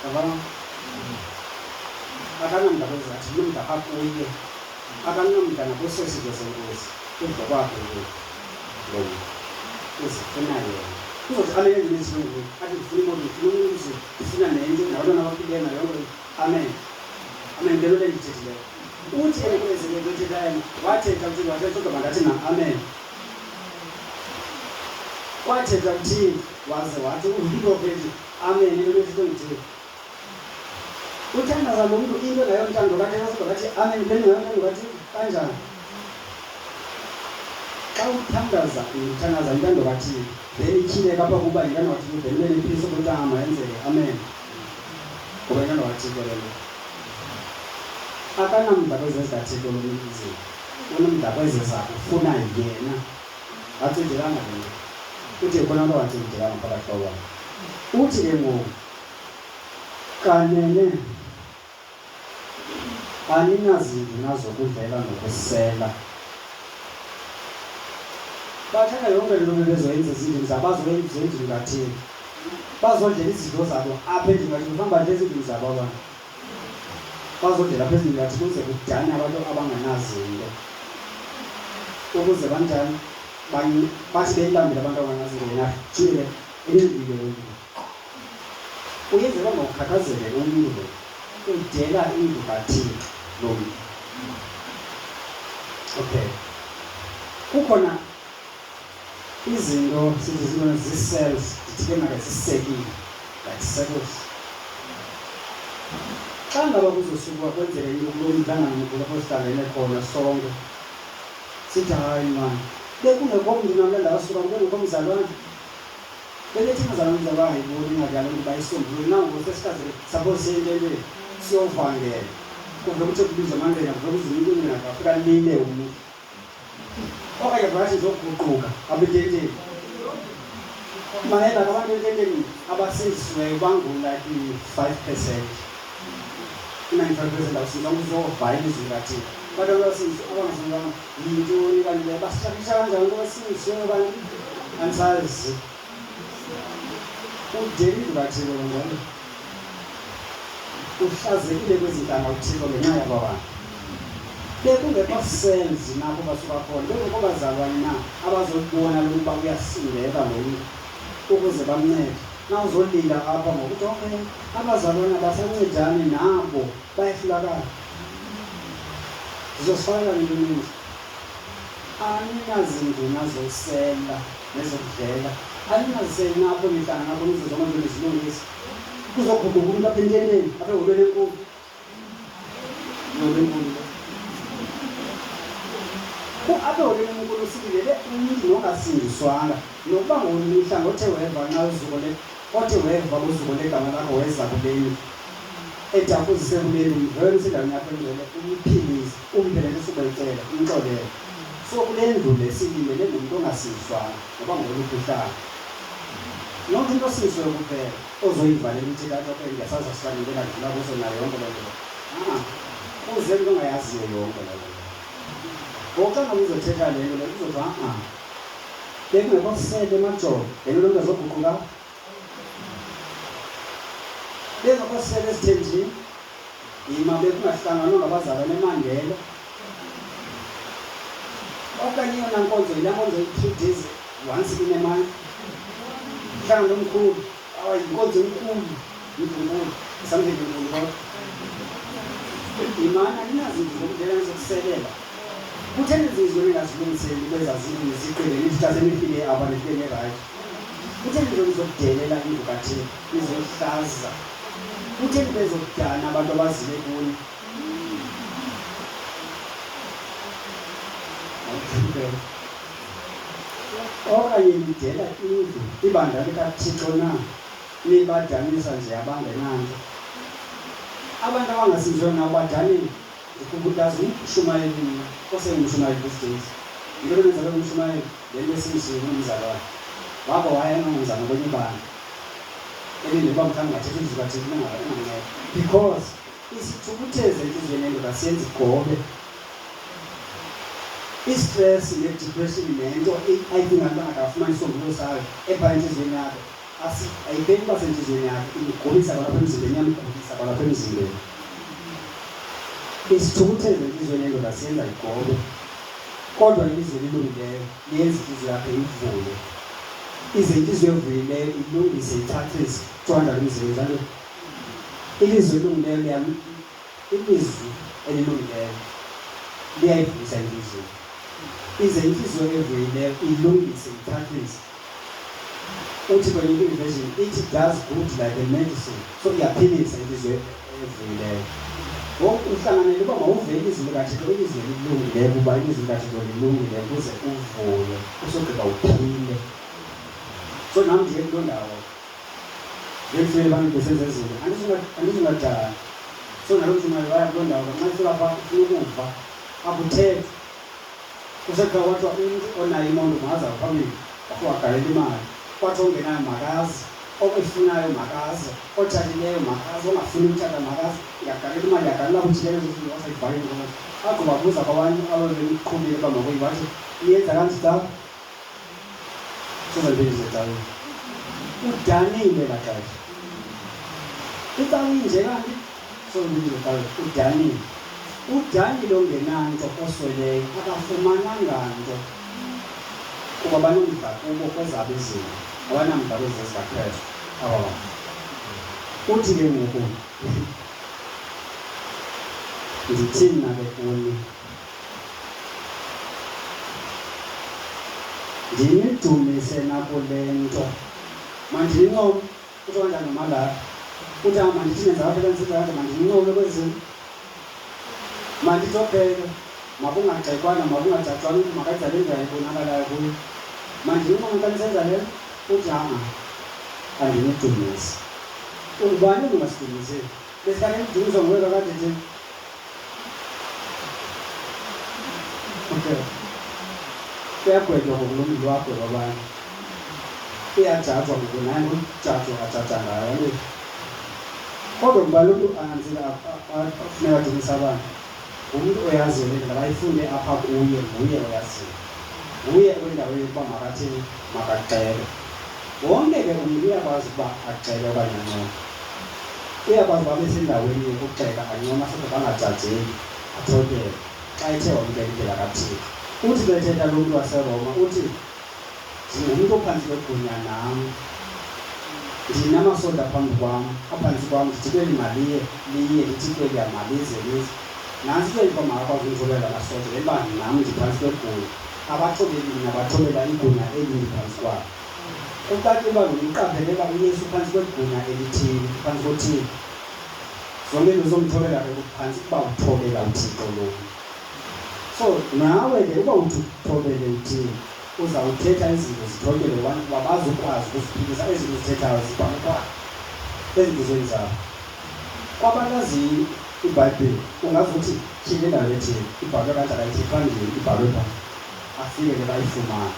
Yabona, akanamdla kwezathi, unomdla apha kuye, akanamdla nakweso sidlo seNkosi, kudlo kwakhe nje. Lo mntu uzifuna yena. Uzothi amen endlini ezihlungu, athi ndifuna imoto, ndifuna umzi, ndifuna nento, nabantwana abaphileyo, nayo yonke. Amen, amen le nto le ndiyithethileyo. Uthi ekwezele nto ethetha yena, wathetha uThixo, wathetha, kodwa mandathi na amen. Wathetha uThixo waze wathi umprofethi amen into ethethwe nguThixo. Uthandaza lo mntu into engayontando kaThixo, kodwa kathi amen kule nto engayontando kaThixo kanjani? Xa uthandaza, uthandaza intando kaThixo, then ityhileka apha kuba yintando kaThixo, then ube nepeace ukuthi ah, mayenzeke, amen, ngoba intando kaThixo le nto. Akanamdla kwezi zikaThixo lo mntu izinto, unomdla kwezi zakhe, ufuna yena. Acinjelanga le nto. Uthi khona nto angacinjelanga phakathi kwabantu. Uthi ke ngoku kanene aninazindlu zokudlela nokusela. Bathatha yonke le nto bebezoyenza ezindlini zabo, bazoyenza endlini kaThixo, bazodlela izinto zabo apha endlini kaThixo. Mhlawumbi badla ezindlini zabo abantu, bazodlela apha endlini kaThixo ukuze kudane abantu abangenazinto, ukuze banjani, bathi belambile abantu abangenazinto, yena jike enxibile lo mntu. Uyenzela ngokukhathazeke umntu lo, udela indlu kaThixo lo mntu. Okay, kukhona izinto sithi zintoni, zii-cells, ndithi ke mna ke zisekile, like circles. Xa ngaba kuzosuka kwenzeke into kulo mhlangano mkhulu apho sihlangene khona sonke, sithi hayi mani. Bekungekho mntu namna ndasuka bekungekho mzalwane. Bebethi mzalwane mzalwane ayiboni ingxaki yalo mntu bayisombulule. Nangoku sesikaze suppose siye ententeni siyovangela. Kuve kuthe kubizwa amangqina kuve kuze umntu ungqina afika lile umntu. Okanye bathi ndizoguquka apha ententeni. Mayela abantu ententeni abasindisiweyo bangu-like 5%. I-95% awusindiswanga uzova ilizwi likaThixo. Abantu abasindiswe abangasindiswanga yintoni kanti le basixakisha kanjani into abasindisiweyo kanti andisazi. Udela indlu kaThixo lo njalo. Uhlazekile kwezi ntlanga uThixo ngenxa yaba bantu. Bekungekho cells napho basuka khona, bekungekho bazalwane na abazobona lo mntu uba uyasindeka lo mntu ukuze bamncede. Na uzolila apha ngokuthi okay, abazalwane abasancedani nabo bayahlulakala. Ndizosifakela into eninzi. Aninazinduna zosela nezokudlela, aninaziseli na apho nihlangana khona ukuze zonke izinto nizilungise. Kuzoguquka umntu apha ententeni, apha eholweni enkulu. Iholo enkulu le. Apha eholweni enkulu silindele umntu nongasindiswanga nokuba ngolunye uhlanga othe weva nxa uzuko le othe weva uzuko legama lakho weza kuleli ethi akuzise kuleli umvele usendaweni yakho engcwele umphilise umphe le nto subayicela umxolele. So kule ndlu le silindele nomntu ongasindiswanga noba ngoluphi uhlanga. Not umntu osindisiweyo kuphela ozoyivalela uThixo athi okay ndiyasazi asifani into endadlula kuso nayo yonke loo nto. Ah, uze umntu ongayaziyo yonke loo nto. Ngoku xa ngabe uzothetha le nto le kuzothiwa a-a bekungekho sele emajolo le nto lo mntu azoguquka bengekho sele esithenjini yima bekungahlanganwa ngabazalwane eMandela okanye eyona nkonzo yilaa nkonzo iyi-3 days once in a month mhlangano omkhulu awa yinkonzo enkulu yindlunkulu something enkulu kodwa yimana aninazinto zokudlela nizokuselela kutheni izinto ningazilungiseli kwezaa zinto niziqile nithi xa senifike apha nifike nirayithi kutheni nto nizokudelela indlu kaThixo nizoyihlaza kutheni bezokudana abantu abazile kuni Okanye nidela indlu ibandla likaThixo na, nibadanisa nje abangenanto? Abantu abangasinjwe na ubadanile? Ndikhumbula umshumayeli mna osengumshumayeli these days. Yintoni emenza abe ngumshumayeli? Le nto esimsiwe ngumzalwane. Waba waya enongumzana kwenye ibandla elindele uba mhlawumbi ungathetha ilizwi kaThixo enganceda because Isithukuthezi entliziyweni yendoda siyenza igobe. Istress nedepression nento ayicingayo uba akafumani isisombululo sayo epha entliziyweni yakhe ayipheli uba sentliziyweni yakhe, imgulisa kwalapha emzimbeni, iyamgulisa kwalapha emzimbeni. Isithukuthezi entliziyweni yendoda siyenza igobe, kodwa ilizwi elilungileyo liyenza intliziyo yakhe ivuye. Ize intliziyo evuyileyo ilungise ichachise. Kuthiwa kanjalo umzekelo njalo. Ilizwi elilungileyo liya ilizwi elilungileyo liyayivuyisa intliziyo, ize intliziyo evuyileyo ilungise ichachise. Uthi kwenye iKing Version ithi does good like a medicine, so iyaphilisa intliziyo evuyileyo. Ngoku uhlanganele uba mawuve ilizwi likaThixo, ilizwi elilungileyo, kuba ilizwi likaThixo lilungile ukuze uvuye usogqiba uphile. So nam ndiye kuloo ndawo. Ngendlela abantu besenza izinto andizungadala so nalo mntu waya kuloo ndawo nxa ifika pha ufuna ukuva akuthethi kusekuthiwa kwathiwa umntu onayo imondo makaza phambili wafika wagalela imali kwathiwa ongenayo makaze oyifunayo makaze otshatileyo makaze ongafuni utshata makaze yagalela imali yagalela kujikele ezo wasayivale inkonzo agqiba buza kwabantu ababemqhubile uba makuyi wathi niyenza kanje xa Soze ndiphindise ecaweni. Udanile la xesha. Icawa inje kanti soze ndiphindise ecaweni. Udanile. Udanile ongenanto osweleyo akafumananga nto kuba banomdla kubo kwezabo izinto abanamdla kwezi zikaKrestu aba bantu. Uthi ke ngoku ndithini na ke kuni? Ndinidumise nakule nto. Mandinincome, utsho kanjani noMalaki. Uthi ah, mandithi nenza kahle bendisenza kanje, mandinincome kwezi zinto. Mandithi ophele. Makungagxekwana, makungajajwana, umntu makayenza le ndlela ibonakalayo kuye. Manje uma ngicela nisenza le, uthi ha-a, andinidumisi. Ungubani ongasidumiseli? Besihlale nidunyiswa nguwe kakade nje. Okay. Kuyagwetywa ngokulomntu lwagweba abanye. Uyajajwa ngoku naye ngojajwa ajaja ngayo andithi. Kodwa kuba lo mntu anantsika afuneka adumise abantu. Ngumntu oyaziyo le ndlela bayifunde apha kuye nguye oyaziyo. Nguye okwindawo yokuba makathini makagxeke. Wonke ke umntu uyakwazi ukuba agxeke okanye ancome. Uyakwazi uba abe sendaweni yokugxeka ancome asoze angajajeki athotyelwe xa ethe wamkela indlela kaThixo. Uthi xa ethetha lo mntu waseRoma uthi, Ndingumntu ophantsi kwegunya nam. Ndinamasoja phambi kwam, aphantsi kwam, ndithi kweli maliye, liye, ndithi kweliya malize, lize. Nantsi into endiba makakwazi undithobela la masoja, le ntoba nam ndiphantsi kwegunya. Abathobeli mna, bathobela igunya eli ndiphantsi kwalo. Kucacile uba lo mntu uqaphele uba uYesu uphantsi kwegunya elithile, uphantsi koThixo. Zonke iinto zomthobela ke uphantsi kuba uthobela uThixo lo mntu. So nawe ke uba uthi uthobele uThixo, uzawuthetha izinto zithotyelwe kubantu kuba bazukwazi ukuziphikisa ezi zinto uzithethayo zibhalwe phaa ezintliziyweni zabo. Kwabalaziyo iBhayibhile ungaze uthi tyhini indawo ethile ibhalwe kanjani ayithethwa ndim ibhalwe phaa afike ke bayifumane.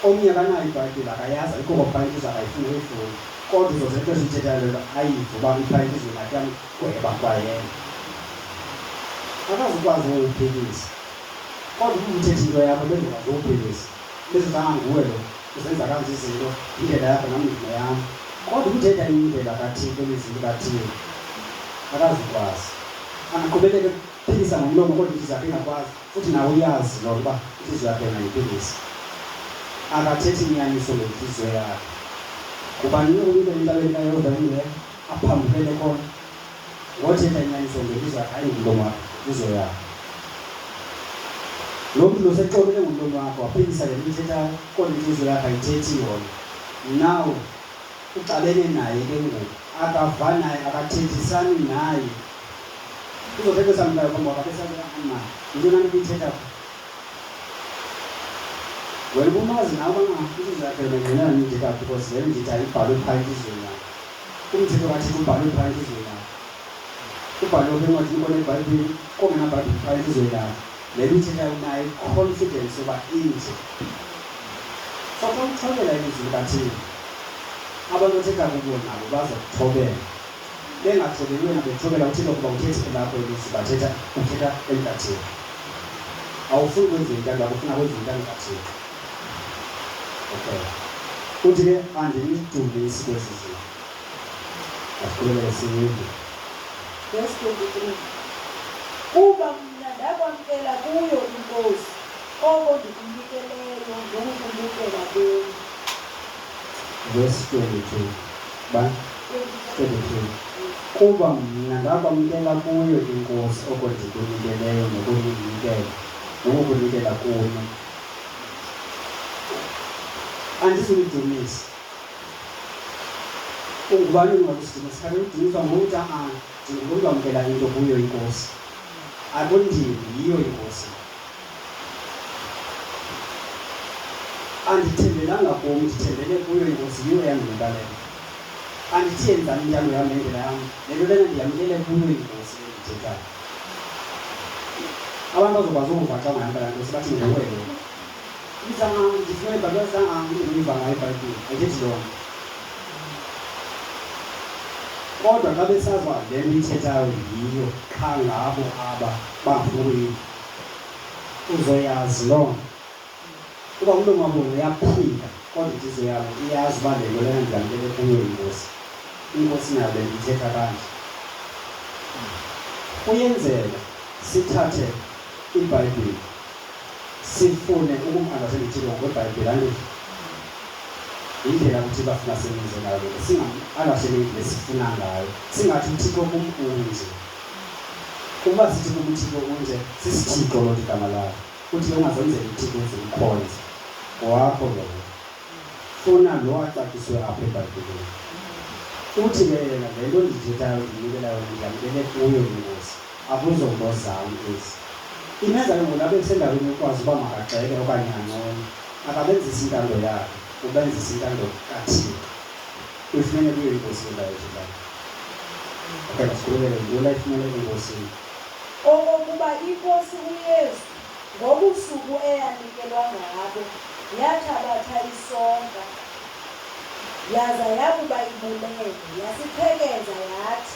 Omnye akanayo iBhayibhile akayazi ayikho kwaphaa intliziyo akayifuni noyifuna kodwa uzoze ixesha uyithethayo le nto ayive uba iphaa entliziyweni yakhe iyamgweba kwayena. Akazukwazi ukuwuphikisa. Kodwa uba ubuthetha into yakho bendingakwazi ukuphikisa. Bezothi ah nguwe lo uzenza kanje izinto, indlela yakho nam ndineyam. Kodwa ukuthetha indlela kaThixo ilizwi likaThixo akazukwazi. Angaqhubeleka ekuphikisa ngomlomo kodwa intliziyo yakhe ingakwazi futhi nawe uyazi loo nto uba intliziyo yakhe yona ayiphikisi. Akathethi inyaniso ngentliziyo yakhe. Ngubani umntu entabeni kaYehova engekho aphambukele khona? Ngothetha inyaniso ngentliziyo yakhe, hayi ngomlomo wakhe, ngentliziyo yakhe. Lo mntu lo sexolele ngomlomo wakhe waphikisa le nto uyithethayo, kodwa intliziyo yakhe ayithethi yona. Now uxabene naye ke ngoku, akava naye, akathethisani naye. Uzothetha esamkayo phambi kwakhe abe sathi, ma, yintoni na ibiyithetha pha? Wena ubumazi nawe uba intliziyo yakhe yona ingqinelana nendithethayo because le nto ndithethayo ibhalwe phaa entliziyweni yakhe. Umthetho kaThixo ubhalwe phaa entliziyweni yakho. Ubhalwe apha encwadini kona iBhayibhile, kongenaBhayibhile phaa entliziyweni yakho. Le nto uyithethayo unayo i-confidence yoba inje. So xa uthobela ilizwi likaThixo, abantu othetha kubo nabo baza kuthobela. Bengathobeli wena bethobela uThixo kuba uthetha elakho ilizwi, bathetha uthetha elikaThixo. Awufuni kwenziwe intando yakho, ufuna kwenziwe intando kaThixo. Okay. Uthi ke andinidumisi kwezi zinto. Asiqhubeleke sive. Verse 23. Kuba mna ndakwamkela kuyo iNkosi oko ndikunikeleyo nokukunikela kuni. Verse 22. Ba 23. Kuba mna ndakwamkela kuyo iNkosi oko ndikunikeleyo nokunikela nokukunikela kuni. Andizulidumisa. Ungubani ongakusidumisa? Kaloku udunyiswa ngumntu a ndingumntu wamkela into kuyo iNkosi. Akundim, yiyo iNkosi. Andithembelanga kum, ndithembele kuyo iNkosi, yiyo eyandinika le nto. Andithi yenzani intando yam nendlela yam, le nto lena ndiyamkele kuyo iNkosi le ndiyithethayo. Abantu bazokwazi ukuva xa ungayamkela Nkosi bathi nguwe lo. Ithi ndifuna ibhayibhile ndinguyiva ngayo ibhayibhile ayithethi loo nto. Kodwa xa besazi uba le nto uyithethayo yiyo qha ngabo aba bangafuni ukuyiva, uzoyazi loo nto. Kuba umlomo wabo uyaphika kodwa intliziyo yabo iyazi uba le nto lena ndiyamkele kuyo iNkosi. INkosi nayo le nto ithetha kanje. Kuyenzeka sithathe iBhayibhile sifune ukum-understand uThixo ngokweBhayibhile, andithi? Yindlela uThixo afuna simenze ngayo le nto, singam-understand indlela esifuna ngayo. Singathi uThixo kum unje. Ukuba sithi kum uThixo unje, sisithixo loo nto igama lakhe. Uthi ke ungazenzeli uThixo uze umkhonze. Ngowakho lowo. Funa lo acaciswe apha eBhayibhileni. Uthi ke yena le nto ndiyithethayo ndiyinikela yona ndiyamkele kuyo iNkosi. Akuzonto zam ezi. Imenza ke ngoku abe kusendaweni yokwazi uba makagxeke okanye ancome. Akabenzisi intando yakhe, ubenzisa intando kaThixo. Uyifumene kuyo iNkosi le ndawo ethethayo. Okay, masikhululeke. Yintoni ayifumene eNkosini? Okokuba iNkosi uYesu, ngobusuku eyanikelwa ngabo, yathabatha isonka, yaza yakuba ibulele, yasiqhekeza, yathi,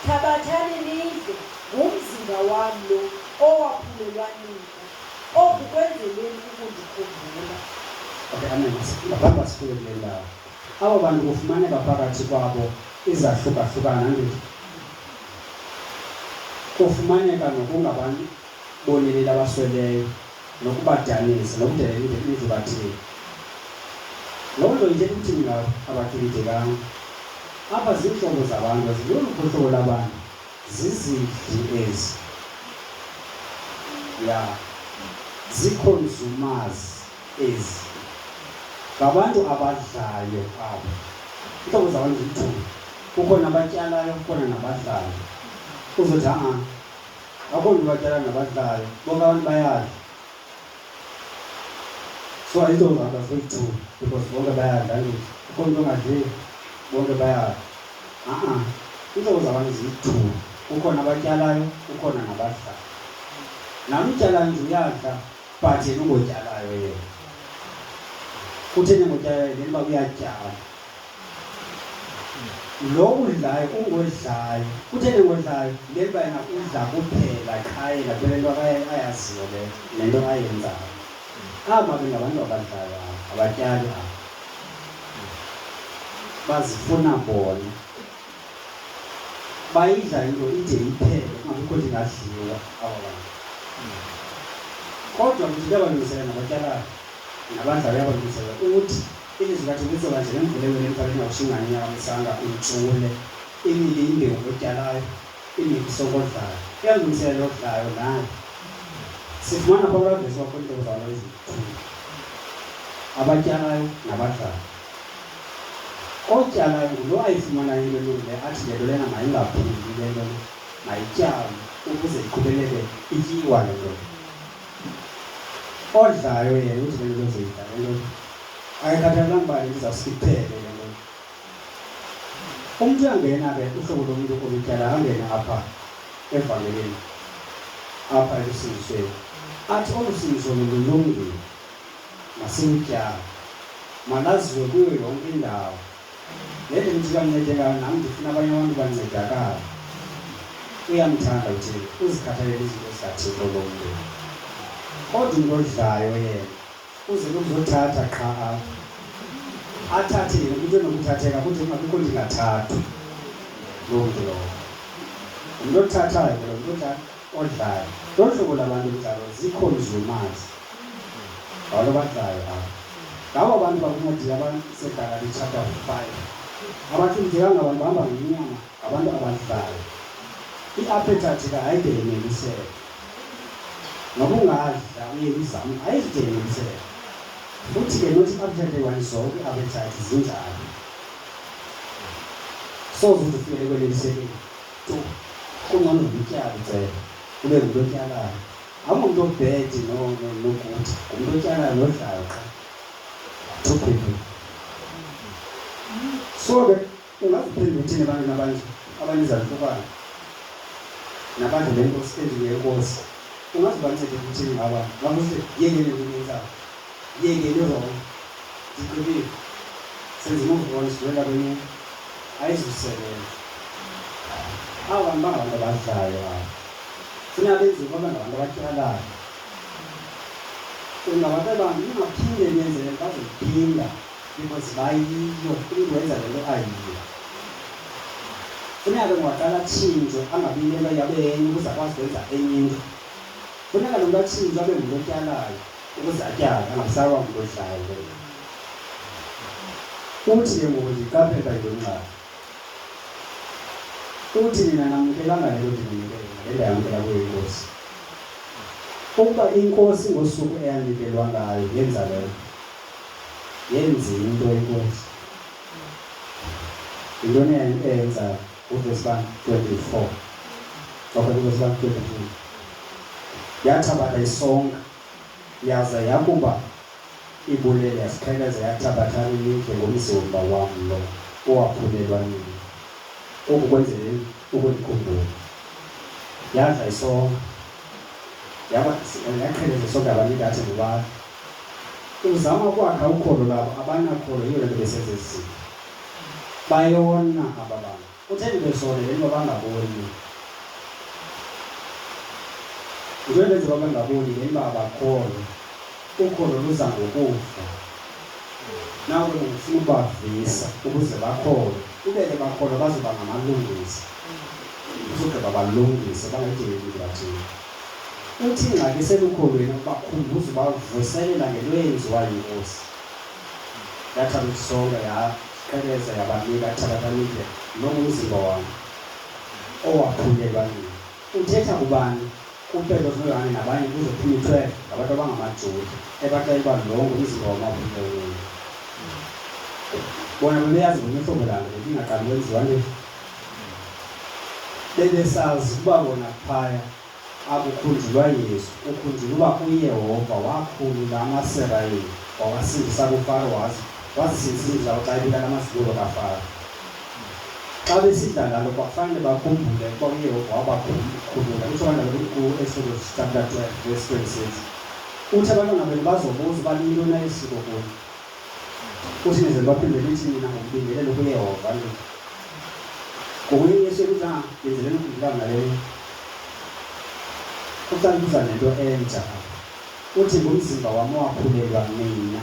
Thabathani nidle, ngumzimba wam lo, owaphulelwa nina. Oku kwenzeleni ukundikhumbula. Okay, amen. Ngaphambi uba sifike kule ndawo, abo bantu kufumaneka phakathi kwabo izahlukahlukana, andithi? Kufumaneka nokungababoneleli abasweleyo, nokubadanisa, nokudelela indlu kaThixo. Loo nto ithetha ukuthini ngabo? Abacikidekanga. Apha ziintlobo zabantu, loluphi uhlobo lwabantu? Zizidli ezi. Ya. Zii-consumers ezi. Ngabantu abadlayo aba. Iintlobo zabantu ziyi-two. Kukhona abatyalayo, kukhona nabadlayo. Uzothi ha-a, akukho mntu ubatyalayo nabadlayo, bonke abantu bayadla. So ayinto zabantu aziyi-two because bonke bayadla andithi. Akukho mntu ongadliyo, bonke bayadla. Ha-a, iintlobo zabantu ziyi-two. Kukhona abatyalayo, kukhona nabadlayo. Nalo utyalayo nje uyadla but yena ungotyalayo yena. Kutheni engotyalayo? Le nto uba uyatyala. Lo udlayo ungodlayo. Kutheni engodlayo? Le nto uba yena udla kuphela qha yena kuphela into ayaziyo le nento ayenzayo. Aba ke ngabantu abadlayo aba, abatyali aba. Bazifuna bona. Bayidla into ide iphele kungabikho nto ingadliwa aba bantu. Kodwa kuthi kuyabalungisela nabatyalayo nabadlayo uyabalungisela uthi ilizwi kaThixo lizoba njengemvula ewele emhlabeni ingawushinga nyaka intshule inike imbewu otyalayo inike isonka odlayo. Uyalungiselela odlayo naye. Sifumana phaa kulaa vesi wakho iintlobo zabantu eziyi-two, abatyalayo nabadlayo. Otyalayo ngulo ayifumanayo into elungileyo athi le nto lena mayingapheli le nto le, mayityalwe ukuze iqhubeleke ityiwa le nto le. Odlayo yena uthi le nto uzoyidla le nto le, akayikhathalelanga uba le nto izawusuke iphele le nto le. Umntu uyangena ke uhlobo lomntu olutyalayo angene apha evangelini, apha elusindisweni, athi olu sindiso lulungile, masilutyale, malaziwe kuyo yonke indawo. Le ndlela uThixo andincede ngayo nam ndifuna abanye abantu bancedakale. Uyamthanda uThixo, uzikhathalele izinto zikaThixo lo mntu. Kodwa umntu odlayo yena Uze ukuzothatha qha apha. Athathe yena into enokuthatheka kuthi kungabikho nto ingathathwa loo mntu lowo. Ngumntu othathayo ke lo mntu odlayo. Lolu hlobo labantu njalo zii-consumers. Ngabo abadlayo aba. Ngabo abantu bakuncwadi yabaseGalati chapter 5. Abahlulekanga abantu bahamba ngenyama, ngabantu abadlayo. I-appetite ke ayide yeneliseke. Noba ungadla uye uzame ayide yeneliseke. Futhi ke nothi i-appetite eyi-one zonke i-appetite zinjalo. Soze ude ufikele ekwenelisekeni tu. Kungcono utyale ucele ube ngumntu otyalayo. Awungomntu obhedi nokuthi, ngumntu otyalayo nodlayo qha. Two people. So ke ungaziphendula uthini ebantwini abanje abanezantlukwano nabadla le nkosi endlini yenkosi? Ungaze ubancede ukuthini ngaba? Ngakuthi yekeni le nto niyenzayo, yekeni irongo, ndigqibile, senza i-move on, sidlulela kwenye into. Ayizusebenza. Aba bantu bangabantu abadlayo aba. Funeka benziwe babe ngabantu abatyalayo. Ungabaceba ningaphinde nenze le nto, bazophinda because bayiyo. Umntu wenza le nto ayiyo. Funeka ke ngoku aqale atshintshwe angabi yile nto abe yenye ukuze akwazi ukwenza enye into. Funeka lo mntu atshintshwe abe ngumntu otyalayo ukuze atyale, angabisawa ngumntu odlayo ke. Uthi ke ngoku ndiqaphela uba yintoni ingxaki. Uthi nina namkelanga le nto ndininike yona, le ndayamkela kuyo iNkosi. Ukuba iNkosi ngosuku eyanikelwa ngayo yenza le nto, yenza into iNkosi. Yintoni eyenzayo? Uvesi bani? 24. Okay, uvesi bani? 23. Yathabatha isonka, yaza yakuba ibulele yasiqhekeza yathabatha nidle ngumzimba wam lo owaphulelwa nina. Oku kwenzeleni ukundikhumbula. Yadla isonka, yaba yaqhekeza isonka yabanika athi ngubani. Uzama ukwakha ukholo lwabo, abanakholo yiyo le nto besenza ezi zinto. Bayona aba bantu. Kutheni besona le nto bangaboni? Yinto ebenza uba bangaboni le nto abakholwa. Ukholo luza ngokuva. Nawe ke ufuna ukubavisa ukuze bakholwe. Ube ke bakholwa bazoba ngamalungisa. Uzogqiba balungise bangayideli bathini. Uthi ingxaki iselukholweni ubakhumbuza ubavuselela ngento eyenziwa yinkosi. Yathatha isonka yaqhekeza yabanika thabatha nidle lo ngumzimba wam owaphulelwa nina. Uthetha kubani? KuPetros noYohane nabanye kuzophuma i-12 ngabantu abangamaJuda ebaxela uba lo ngumzimba wam owaphulelwa nina. Bona bebeyazi ngolunye uhlobo laa nto ibingaqali kwenziwa nje. Bebesazi ukuba bona phaya Akukhunjulwa Yesu, kukhunjulwa uba uYehova wakhulula amaSirayeli wawasindisa kuFaro waza wazisindisa izindlu zawo xa ebulala amazibulo kaFaro. Xa besidla laa nto kwakufanele bakhumbule ukuba uYehova wabakhulula. Kutsho kanjalo kuEksodus chapter 12 verse 26. Uthi abantwana benu bazobuza uba liyintoni na isiko kuni. Uthi nize nibaphendule nithi nina ngumbingelelo kuYehova nithi. Ngoku uYesu uthi ah, yenzeleni ukhumbula ngale Uqala ukuza nento entsha. Uthi ngumzimba wam owaphulelwa nina.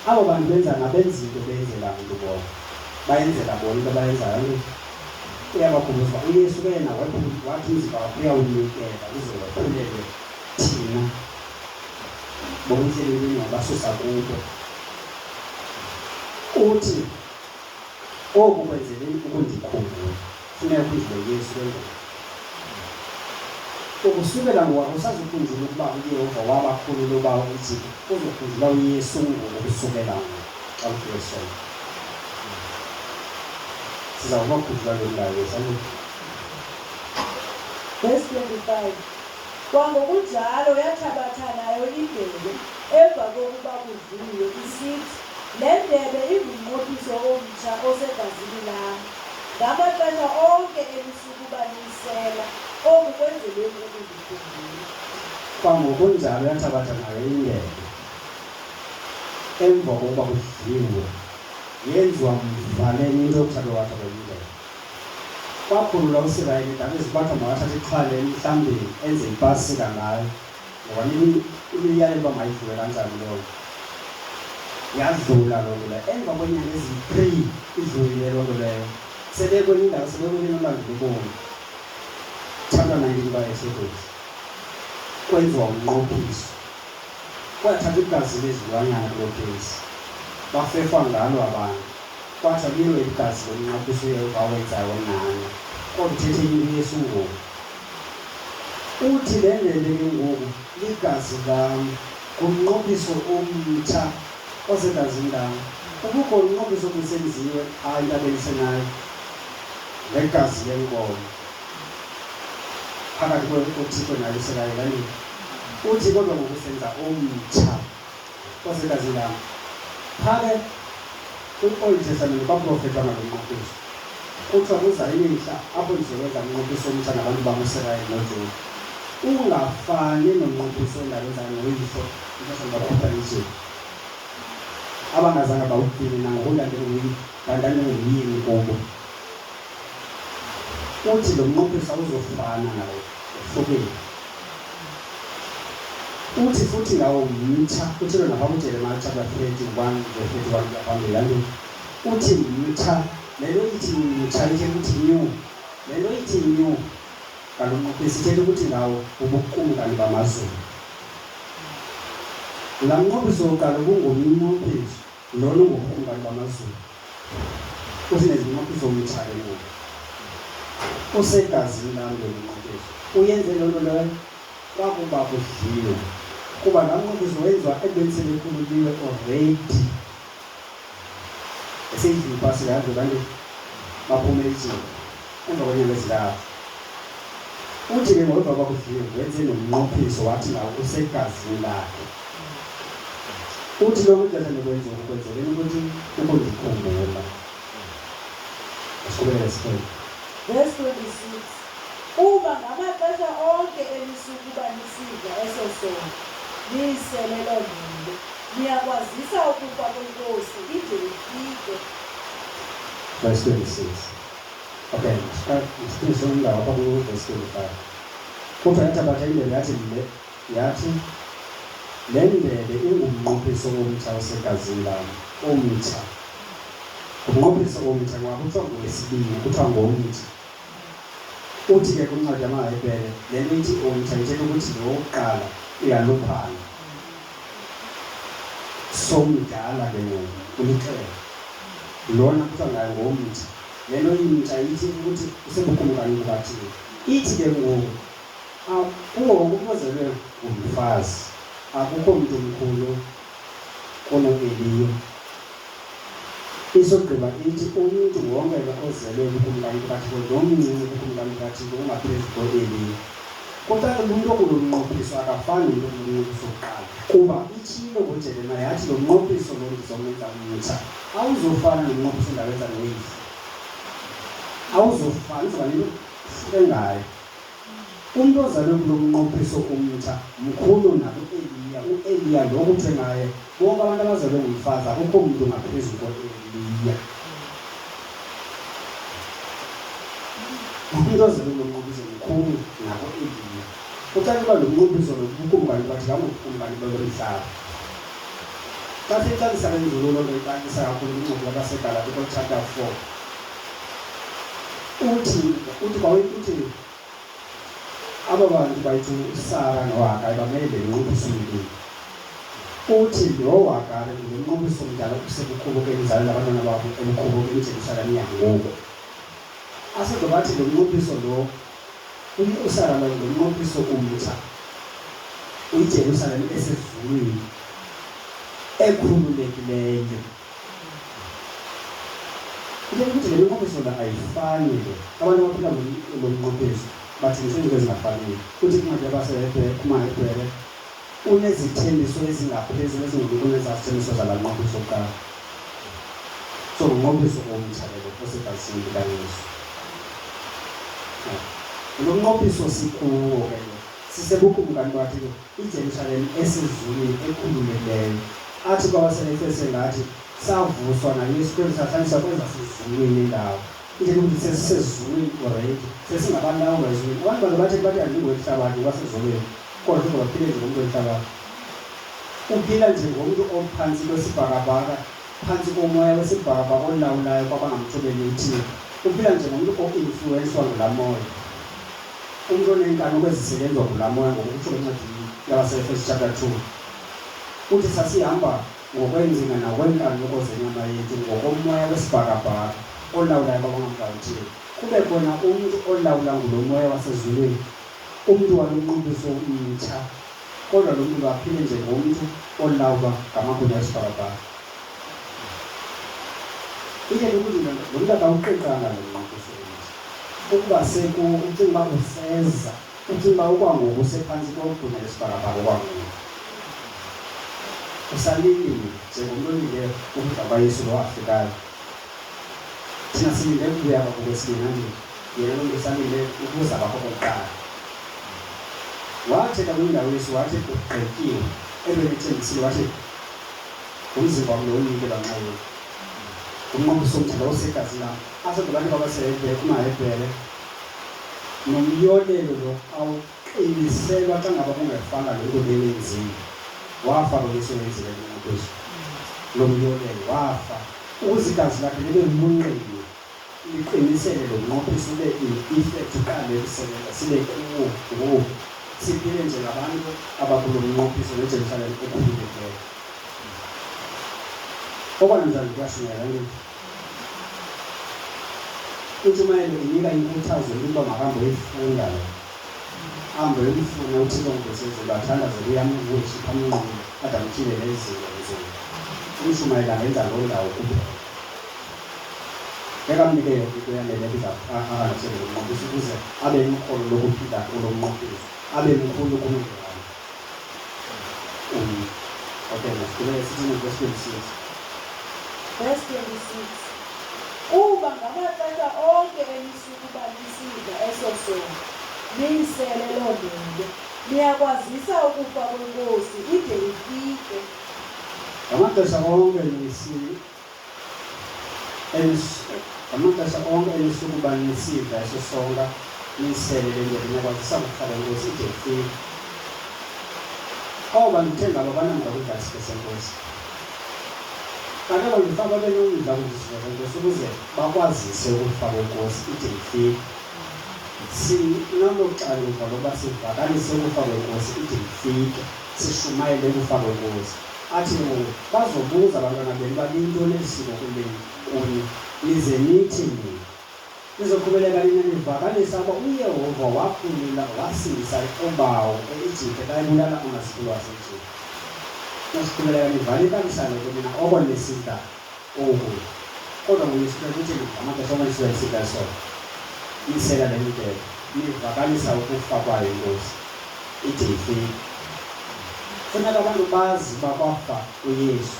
Abo bantu benza ngabenza into beyenzela mntu bona. Bayenzela bona into abayenzayo. Uyabakhumbuza uba uYesu ke yena wathi umzimba wakhe uyawunikela uze wephulelwe thina. Bona uhleli wabasusa kubo. Uthi oku kwenzeleni ukundikhumbula. Funeka ukhunjule uYesu ke ngoku. Ukusukela ngoku akusazukhunjula ukuba uYehova wabakhulula ubawo eJipta, uzokhunjula uYesu ngoku ukusukela ngoku xa kuthiwe sona. Siza kubakhunjula lo mlayo Yesu. Amen. Verse 25 Kwangokunjalo yathabatha nayo indebe emva kokuba kudliwe, isithi, Le ndebe ingumnqophiso omtsha osegazini lam. Ngamaxesha onke enisukuba niyisela, oku kwenzeleni ukundikhumbula. Kwangokunjalo yathabatha nayo indebe emva kokuba kudliwe, yenziwa mva le into yokuthathwa kwendebe. Kwakhulula uSirayeli iDavide kwathiwa makathathe ixhwale emhlambini enze ipasika ngayo ngoba imiyalelo uba mayidlule kanjani loo nto. Yadlula loo nto leyo. Emva kweenyanga eziyi-three idlulile loo nto leyo, sebekwenye indawo sebekwenye nolwandle lobomvu. Chapter 19 kaExodus. Kwenziwa umnqophiso. Kwathathwa igazi lezilwanyana kuloo case, bafefwa ngalo abantu. Kwathiwa lilo eli gazi lomnqophiso uYehova awenzayo nani. Kodwa uthethe enye into uYesu ngoku. Uthi le ndebe ke ngoku ligazi lam, ngumnqophiso omtsha osegazini lam. Ubukhona umnqophiso obusenziwe phaa entabeni iSinayi ngegazi lenkomo phakathi koThixo naye uSirayeli. Andithi? Uthi kodwa ngoku senza omtsha osegazini lam. Phaa ke kwi-Old Testament kwaprofethwa ngalo mnqophiso. Kuthiwa kuza imihla apho ndizokwenza umnqophiso omtsha nabantu bam uSirayeli noJuda, ungafani nomnqophiso endawenza nooyihlo ixesha ndibakhupha eEgypte, abangazange bawugcine nangoku ndandingumyeni kubo. Uthi lo mnqophiso awuzofana nalo, wohlukile. Uthi futhi ngawo mtsha, utshilo napha kuJeremiya chapter 31 verse 31 kuya phambili, andithi? Uthi mtsha, le nto ithi mtsha ithetha ukuthi new. Le nto ithi new ngalo mnqophiso ithetha ukuthi ngawo bubukumkani bamazulu. Laa mnqophiso wokuqala ubungumnqophiso, lona ungobukumkani bamazulu. Uthi nezinqophiso mtsha ke ngoku. Usegazini lam lo mnqophiso. Uyenze loo nto leyo kwakuba kudliwe. Kuba laa mnqophiso wenziwa ekubeni selekhululiwe already. Eseyidlile ipasika yadlula nje baphume eJipta emva kweenyanga ezintathu. Uthi ke ngoba kwakudliwe wenze nomnqophiso wathi ngawo usegazini lakhe. Uthi lonke ixesha nikwenza oku kwenzeleni ukuthi ukundikhumbula. Siqhubeke sifunde. Verse 26 Kuba ngamaxesha onke enisukuba nisidla eso sonka, niyisele loo ndebe, niyakwazisa ukufa kweNkosi ide ifike. Verse 26. Okay, siqinise umndawo apha ku-verse 25. Kuthiwa yathabatha indebe yathi le yathi le ndebe ingumnqophiso omtsha osegazini lam, omtsha. Ngumnqophiso omtsha ngoba kuthiwa ngowesibini, kuthiwa ngomtsha. Uthi ke kwincwadi yamaHebhere le nto ithi omtsha ithetha ukuthi lo wokuqala uyaluphala. Somdala ke ngoku ulixele. Lona kuthiwa ngayo ngomthi. Le nto imtsha ithi ukuthi usebukumkani bukaThixo. Ithi ke ngoku kuwo wonke umntu ozelwe ngumfazi akukho mntu mkhulu kunoEliya. Isogqiba ithi umntu wonke ke ozelwe bukumkani bukaThixo nomncinci bukumkani bukaThixo ungaphezu koEliya. Kucace uba umntu okulo mnqophiso akafani nomntu okulo mnqophiso wokuqala, kuba itshilo ngoJeremiya yathi lo mnqophiso lo ndizomenza mtsha awuzofana nomnqophiso endawenza noyise. Awuzofana, uzoba nento ehluke ngayo. Umntu ozalwe kulo mnqophiso umtsha mkhulu nakuEliya. UEliya lo kuthiwe ngaye bonke abantu abazalwe ngumfazi akukho mntu ngaphezu koEliya. Umntu ozelwe kulo mnqophiso mkhulu nakuEliya. Kucace uba lo mnqophiso lo bukumkani bukaThixo awungobukumkani balo mhlaba. Xa siyicacisa le nzulu loo nto icacisa kakhulu kwincwadi yabaseGalati ko-chapter 4. Uthi uthi uthi Aba bantu bayithi uSara noHagari bamele le minqophiso mibini. Uthi lo Hagari ngulo mnqophiso mdala usebukhobokeni uzalela abantwana babo ebukhobokeni iJerusalem yangoku. Asogqiba bathi lo mnqophiso lo uSara lo ngulo mnqophiso umtsha uyiJerusalem esezulwini ekhululekileyo. Ithetha ukuthi le minqophiso la ayifani le. Abantu abaphila lo mnqophiso bathengiswa izinto ezingafaniyo. Uthi kwincwadi yabaseHebhere, kumaHebhere, unezithembiso ezingaphezulu ezingebi kunezaa zithembiso zalaa mnqophiso kuqala. So ngumnqophiso omtsha ke lo osegazini likaYesu. Lo mnqophiso sikuwo ke lo sisebukumkani bakhe ke iJerusalem esezulwini ekhululekileyo. Athi kwabaseEfese ngathi savuswa naYesu Kristu sahlaliswa kwezasezulwini indawo. Ithetha ukuthi sesisezulwini already, sesingabalawulwa ezulwini. Abantu baze bathi bathi andingowelihlabathi ngokwasezulwini, kodwa kodwa baphile njengomntu welihlabathi. Uphila njengomntu ophantsi kwesibhakabhaka, phantsi komoya wesibhakabhaka olawulayo kwabangamthobeli uThixo. Uphila njengomntu o-influenswa ngulaa moya. Umntu oneenkanuko ezisetyenzwa ngulaa moya ngokutsho kwencwadi yabaseEfesu chapter 2. Uthi sasihamba ngokweengcinga nangokweenkanuko zenyama yethu, ngokomoya wesibhakabhaka, olawulayo kwabangamvayo uThixo. Kube khona umntu olawula ngulo moya wasezulwini, umntu walo mnqophiso mtsha, kodwa lo mntu lo aphile njengomntu olawulwa ngamagunya esibhakabhaka. Ithetha ukuthi lo mntu akawuqiqanga lo mnqophiso mtsha. Ukuba sekuwo ucinga uba useza. Ucinga uba okwangoku usephantsi kogunya lesibhakabhaka okwangoku? Usalindile njengomntu olinde ukuza kukaYesu lo wafikayo. Thina silinde ukubuya kwakho kwesibini, andithi? Yena lo mntu usalinde ukuza kwakho kokuqala. Wathetha kwindawo uYesu wathi kugqityiwe. Entweni ethembisile wathi ngumzimba wam lo unikelwa ngenxa yenu. Ngumnqophiso omtsha lo osegazini lam. Asoze bantu babaseHebhere kumaHebhere Nomyolelo lo awuqiniselwa xa ngaba kungefanga le nto beyenzile. Wafa lo Yesu wenzile le nqophiso. Lo myolelo wafa ukuze igazi lakhe libe bubungqina liqinisele lo mnqophiso ube in effect uqale ukusebenza sibe kuwo ngoku siphile njengabantu abakulo mnqophiso neJerusalem ekhululekileyo. Okwanamhlanje kuyashumayela nje. Intshumayelo inika inkuthazo umntu uba makahambe uyifunda le. Ahambe uyomfuna uThixo ngobusezulu athandaze kuye amworship amnqule ade amtyhilele izinto nzulu. Umshumayeli angenza loo ndawo kuphela. Ngeke amnike yonke into eyaneleyo iza akangathele lo mnqophiso ukuze abe nokholo lokuphila kulo mnqophiso, abe mkhulu kunoYohane. Okay, masiqhubeke sithini verse 26. Verse 26. Kuba ngamaxesha onke enisukuba nisidla eso sonka, niyisele loo ndebe, niyakwazisa ukufa kweNkosi ide ifike. Ngamaxesha onke nisi Ngamaxesha onke enisukuba nisidla eso sonka, niyisele le ndebe, niyakwazisa ukufa kweNkosi ide ifike. Aba bantu kuthe ngabo abanamdla kudla isidlo seNkosi. Kanti aba bantu fanele babe nomdla kudla isidlo seNkosi ukuze bakwazise ukufa kweNkosi ide ifike. Sinalo xanduva lokuba sivakalise ukufa kweNkosi ide ifike, sishumayele ukufa kweNkosi. Athi ke ngoku, Bazobuza abantwana benu uba liyintoni eli siko kulenu, kuni, nize nithi nina, Nizoqhubeleka nina nivakalisa ukuba uYehova wakhulula, wasindisa oobawo e-Ijipte xa ebulala amazibulo aseEjipte. Nizoqhubeleka nivalikalisa le nto nina oko nisidla oku kudla. Kodwa ngoYesu Krestu uthi ngamaxesha onke nisuke nisidla isonka, nisela le ndebe, nivakalisa ukufa kwayo iNkosi. Ide ifike. Funeka abantu bazi uba kwafa uYesu,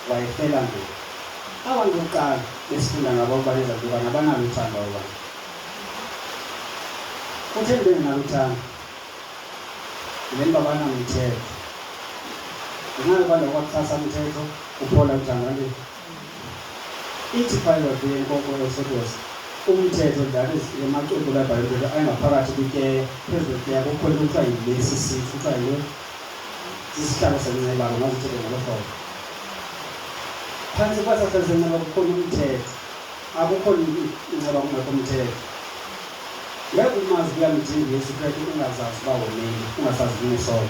wayefela ntoni. Aba bantu bokuqala besifunda ngabo ukuba nezantukwana abanalo uthando abo bantu. Kutheni bengenalo uthando? Ngenxa yoba banamthetho. Ngenxa yoba kwakuchasa umthetho kuphola uthando andithi? Ithi pilot yenkoko Exodus umthetho that is lamacwecwe labhala umthetho ayengaphakathi kwityeya phezu kwetyeya kukho into kuthiwa yilesi sithi kuthiwa yintoni sisihlalo senceba ke mazithethe ngolo hlobo phantsi kwesa sihlalo senceba kukhona umthetho akukho inceba kungekho mthetho ngeke umazi kuyamdinga uYesu Kristu ungazazi uba wonile ungasazi unesono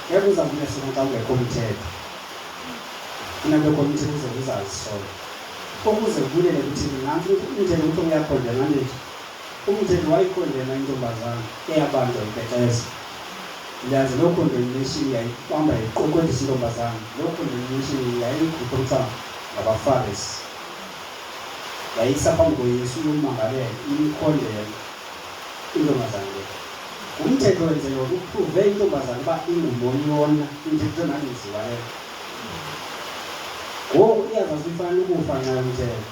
ngeke uzazi unesono xa kungekho mthetho Funeka kubekho umthetho ukuze uzazi isono. Ukuze ubulele kuThixo nantsi umthetho kuthiwa uyakhondema andithi? Umthetho wayikhondema intombazana eyabanjwa ipetreza. Ndiyazi loo condemnation yayibamba iqweqwedisa intombazana. Loo condemnation yayiyigruphu ekuthiwa ngabaFarisi. Yayisa phambi koYesu iyommangalela, imkhondema intombazana le. Ngumthetho wenzelwa ukuprove intombazana uba ingumoni yona, umthetho ongangenziwa leyo. Ngoku iyazazi ifanele ukufa nxa yomthetho.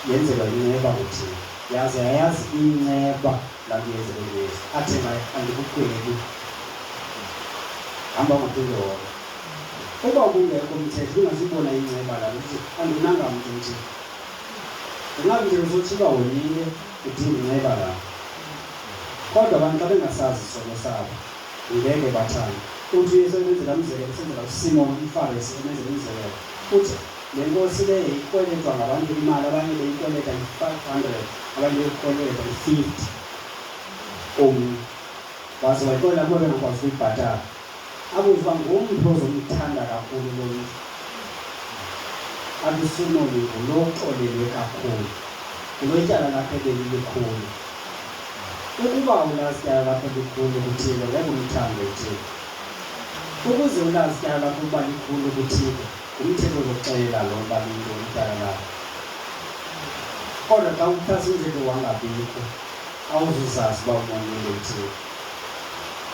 Yenzelwa inceba nguThixo. Yaze yayazi inceba laa nto yenzelwe nguYesu. Athi ngaye, andikugwebi. Hamba ungaphinde wona. Uba ubungekho umthetho ubungazubona inceba laa nto uthi andonanga mntu nje. Ngenxa yomthetho sothi uba wonile udinga inceba laa. Kodwa abantu xa bengasazi isono sabo ngeke bathande. Uthi uYesu emenzela umzekelo esenzela uSimon umFarisi emenzela umzekelo. Uthi le nkosi le yayikweletwa ngabantu imali abanye beyikweleta i-500 abanye beyikweleta i-50 omnye. Waze wayixolela kuba bengakwazi ukuyibhatala. Abuze uba ngumphi ozomthanda kakhulu lo mntu. Athi uSimoni ngulo uxolelwe kakhulu, ngulo ityala lakhe belilikhulu. Ukuba ulazi ityala lakho likhulu kuThixo, ngeke umthande uThixo. Ukuze ulazi ityala lakho ukuba likhulu kuThixo, ngumthetho ozokuxelela lo uba liyintoni ityala lakho. Kodwa xa uchasa umthetho wangabikho, awuzuzazi uba umonile uThixo.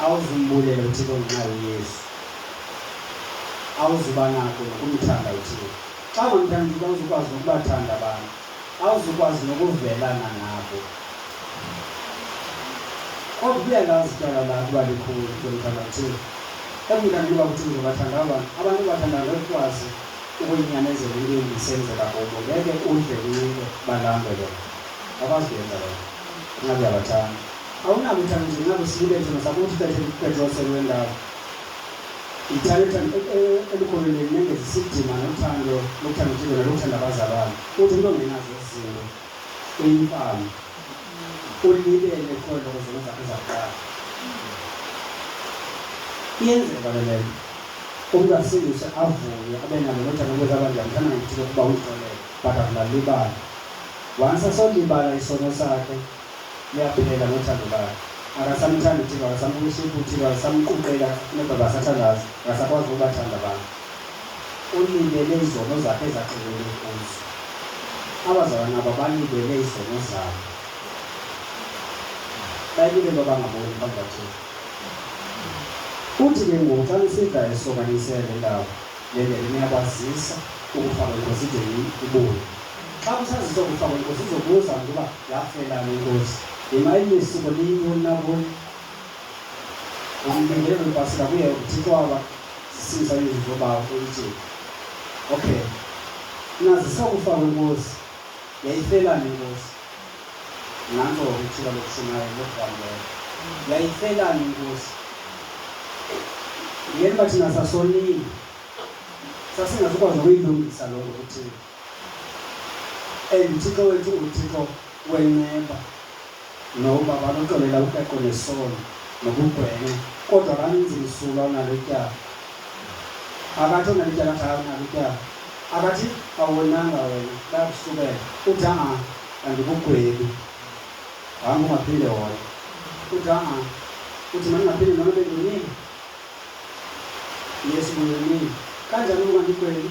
Awuzumbulela uThixo ngenxa yoYesu. Awuzuba nako nokumthanda uThixo. Xa ungamthandi uThixo awuzukwazi nokubathanda abantu. Awuzukwazi nokuvelana nabo. Kodwa ubuyalazi ityala lakho uba likhulu, uzomthanda uThixo. Ekumthandeni kwakho uThixo uzobathanda abantu. Abantu obathandayo ngeke ukwazi ukuyinyamezela into embi isenzeka kubo. Ngeke udle unxibe balambe bona. Awukwazi kuyenza loo nto. Nxa uyabathanda. Awunabo uthando nje nxa kusilibele thina sakuthi Petros wendawo. Yithanda uthando elukholweni lenu nengeze isidima nothando lokuthanda uThixo nolokuthanda abazalwane. Uthi umntu ongenazo ezi zinto uyimfama, ulibele khona kwizono zakhe zakuqala. Iyenzeka le nto. Umntu asindiswe avuye abe nalo nothando ukuze abantu ndiyamthanda ngoThixo kuba undixolele but akulalibala. Once asolibala isono sakhe Liyaphela nothando lakhe. Akasamthandi uThixo, akasamworship uThixo, akasamquqeli, akasafuni akasathandazi, akasakwazi ukubathanda abantu. Ulibele izono zakhe ezaxelelwe kuzo. Abazalwana aba balibele izono zabo. Bayibile into bangaboni phambi kwaThixo. Uthi ke ngoku xa nisidla eso okanye nisele le ndawo, le ndebe niyakwazisa ukufa kweNkosi ide ibuye. Xa kusaziswa ukufa kweNkosi izobuza mntu uba yafelani iNkosi. Yima elinye isiko liyintoni na kuni? Umbingelelo wePasika kuye uThixo wabasindisa iinzuzo bawo e-Egypt. Okay. Nazisa ukufa kweNkosi. Yayifelani iNkosi? Nantso ithuba lokushumayela lokuvangela. Yayifelani iNkosi? Yena uba thina sasonile. Sasingazukwazi ukuyilungisa loo nto kuThixo. And uThixo wethu unguThixo wenceba noba banoxolela ukreqo nesono nobugwenxa, kodwa akamenzi msulwa onalo ityala. Akathi onalo ityala athi hayi unalo ityala. Akathi awonanga wena bayakusukela. Uthi a-a andikugwebi. Hamba ungaphinde wona. Uthi a-a. Uthi mandingaphinde noma bendonile. Yesu buyonile. Kanjani ungandigwebi?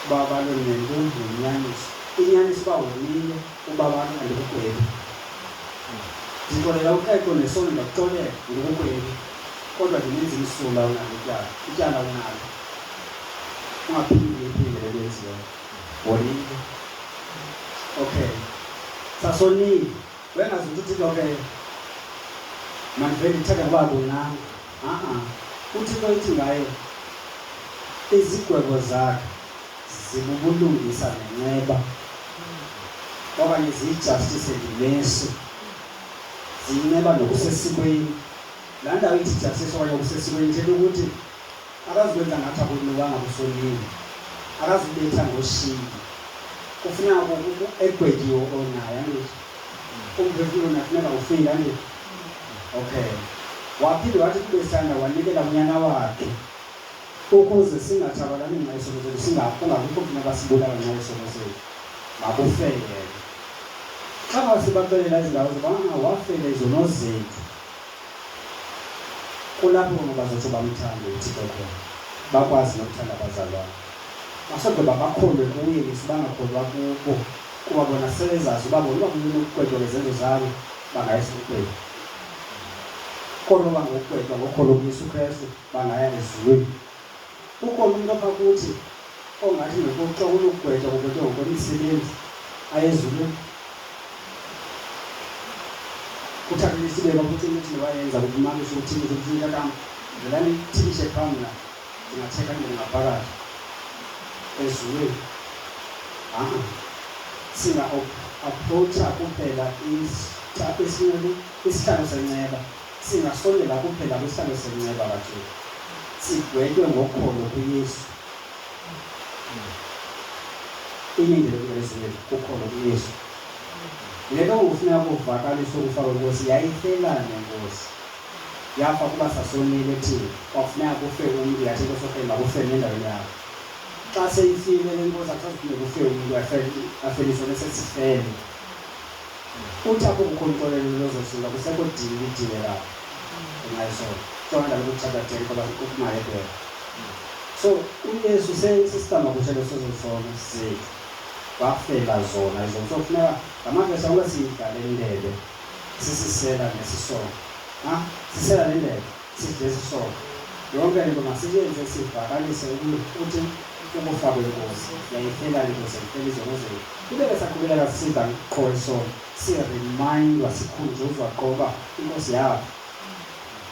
Ubabalo nento nenyaniso. Inyaniso uba wonile, ubabalo andikugwebi. Ndixolela ukreqo nesono ndakuxolela, andikugwebi. Kodwa ndimenza imsulwa unalo ityala. Ityala unalo. Ungaphindi uyiphinde le nto yenziweyo. Wonile. Okay. Sasonile. Wayengazuthi uThixo okay. Mandivele ndithetha ngoba akonanga. A-a. UThixo ithi ngaye izigwebo zakhe zibubulungisa nenceba okanye ziyi-justice and mercy, ziyinceba nokusesikweni. Laa ndawo ithi justice okanye okusesikweni ithetha ukuthi akazukwenza ngathi akulunganga kusoniwe, akazubetha ngoshiyi. Kufuneka egwetyiwe onayo, andithi? Umphefumlo nafuneka ufile, andithi? Okay. Waphinde wathi kube sithanda wanikela unyana wakhe ukuze singatshabalali ngenxa yesono sethu, singakungabikho funeka sibulawe ngenxa yesono sethu. Makufe yena. Xa ngasibaxelela izindawo zoba wafela izono zethu, kulapho ke bazotsho bamthande uThixo khona, bakwazi nokuthanda abazalwane. Basogqiba bakholwe kuye Yesu, bangakholwa kubo, kuba bona sebezazi uba bona uba kunokugwetywa ngezenzo zabo bangaya esihogweni, kodwa uba ngokugwetywa ngokholo kuYesu Krestu bangaya ezulwini. Ukhona umntu apha kuthi ongathi nokuxa kunokugwetywa kugwetywe ngokwemisebenzi aye ezulwini? Kuthathwe isibeko futhi ukuthi wayenza kukumakisha ukuthikiza ukuthi kakam vela nithikixe phaa mna ndingathetha ngene ngaphakathi ezulwini. A-a, singa approacha kuphela isihlalo senceba, singasondela kuphela kwisihlalo senceba kaThixo, sigwetywe ngokholo kuYesu. Inye indlela yokuya ezulwini, kukholo kuYesu. Le nto kufuneka kuvakaliswe ukufa kweNkosi yayifelane Nkosi. Yafa kuba sasonile thina, kwakufuneka kufe umntu, yathi iNkosi okay makufe mna endaweni yakho. Xa seyifile le Nkosi akusazuphinde kufe umntu afeliswe nesesifele. Uthi apho kukho inkolelo lozosuka kusekho dini lidile lapho ngenxa yesono. Jonga ndaba kuchapter 10 ngoba kumaHebhere. So uYesu sisicamagushelo sezo sono zethu. Wafela zona izono. So kufuneka ngamaxesha onke siyidla le ndebe sisisela nesisono. Ha? Sisela le ndebe sidle isisono. Yonke le nto masiyenze sivakalise ukuthi ukufa kweNkosi yayifela iNkosi yayifela izono zethu. Kube ke saqhubeleka sidla qho isono siremindwa sikhunjuzwa qho uba iNkosi yafa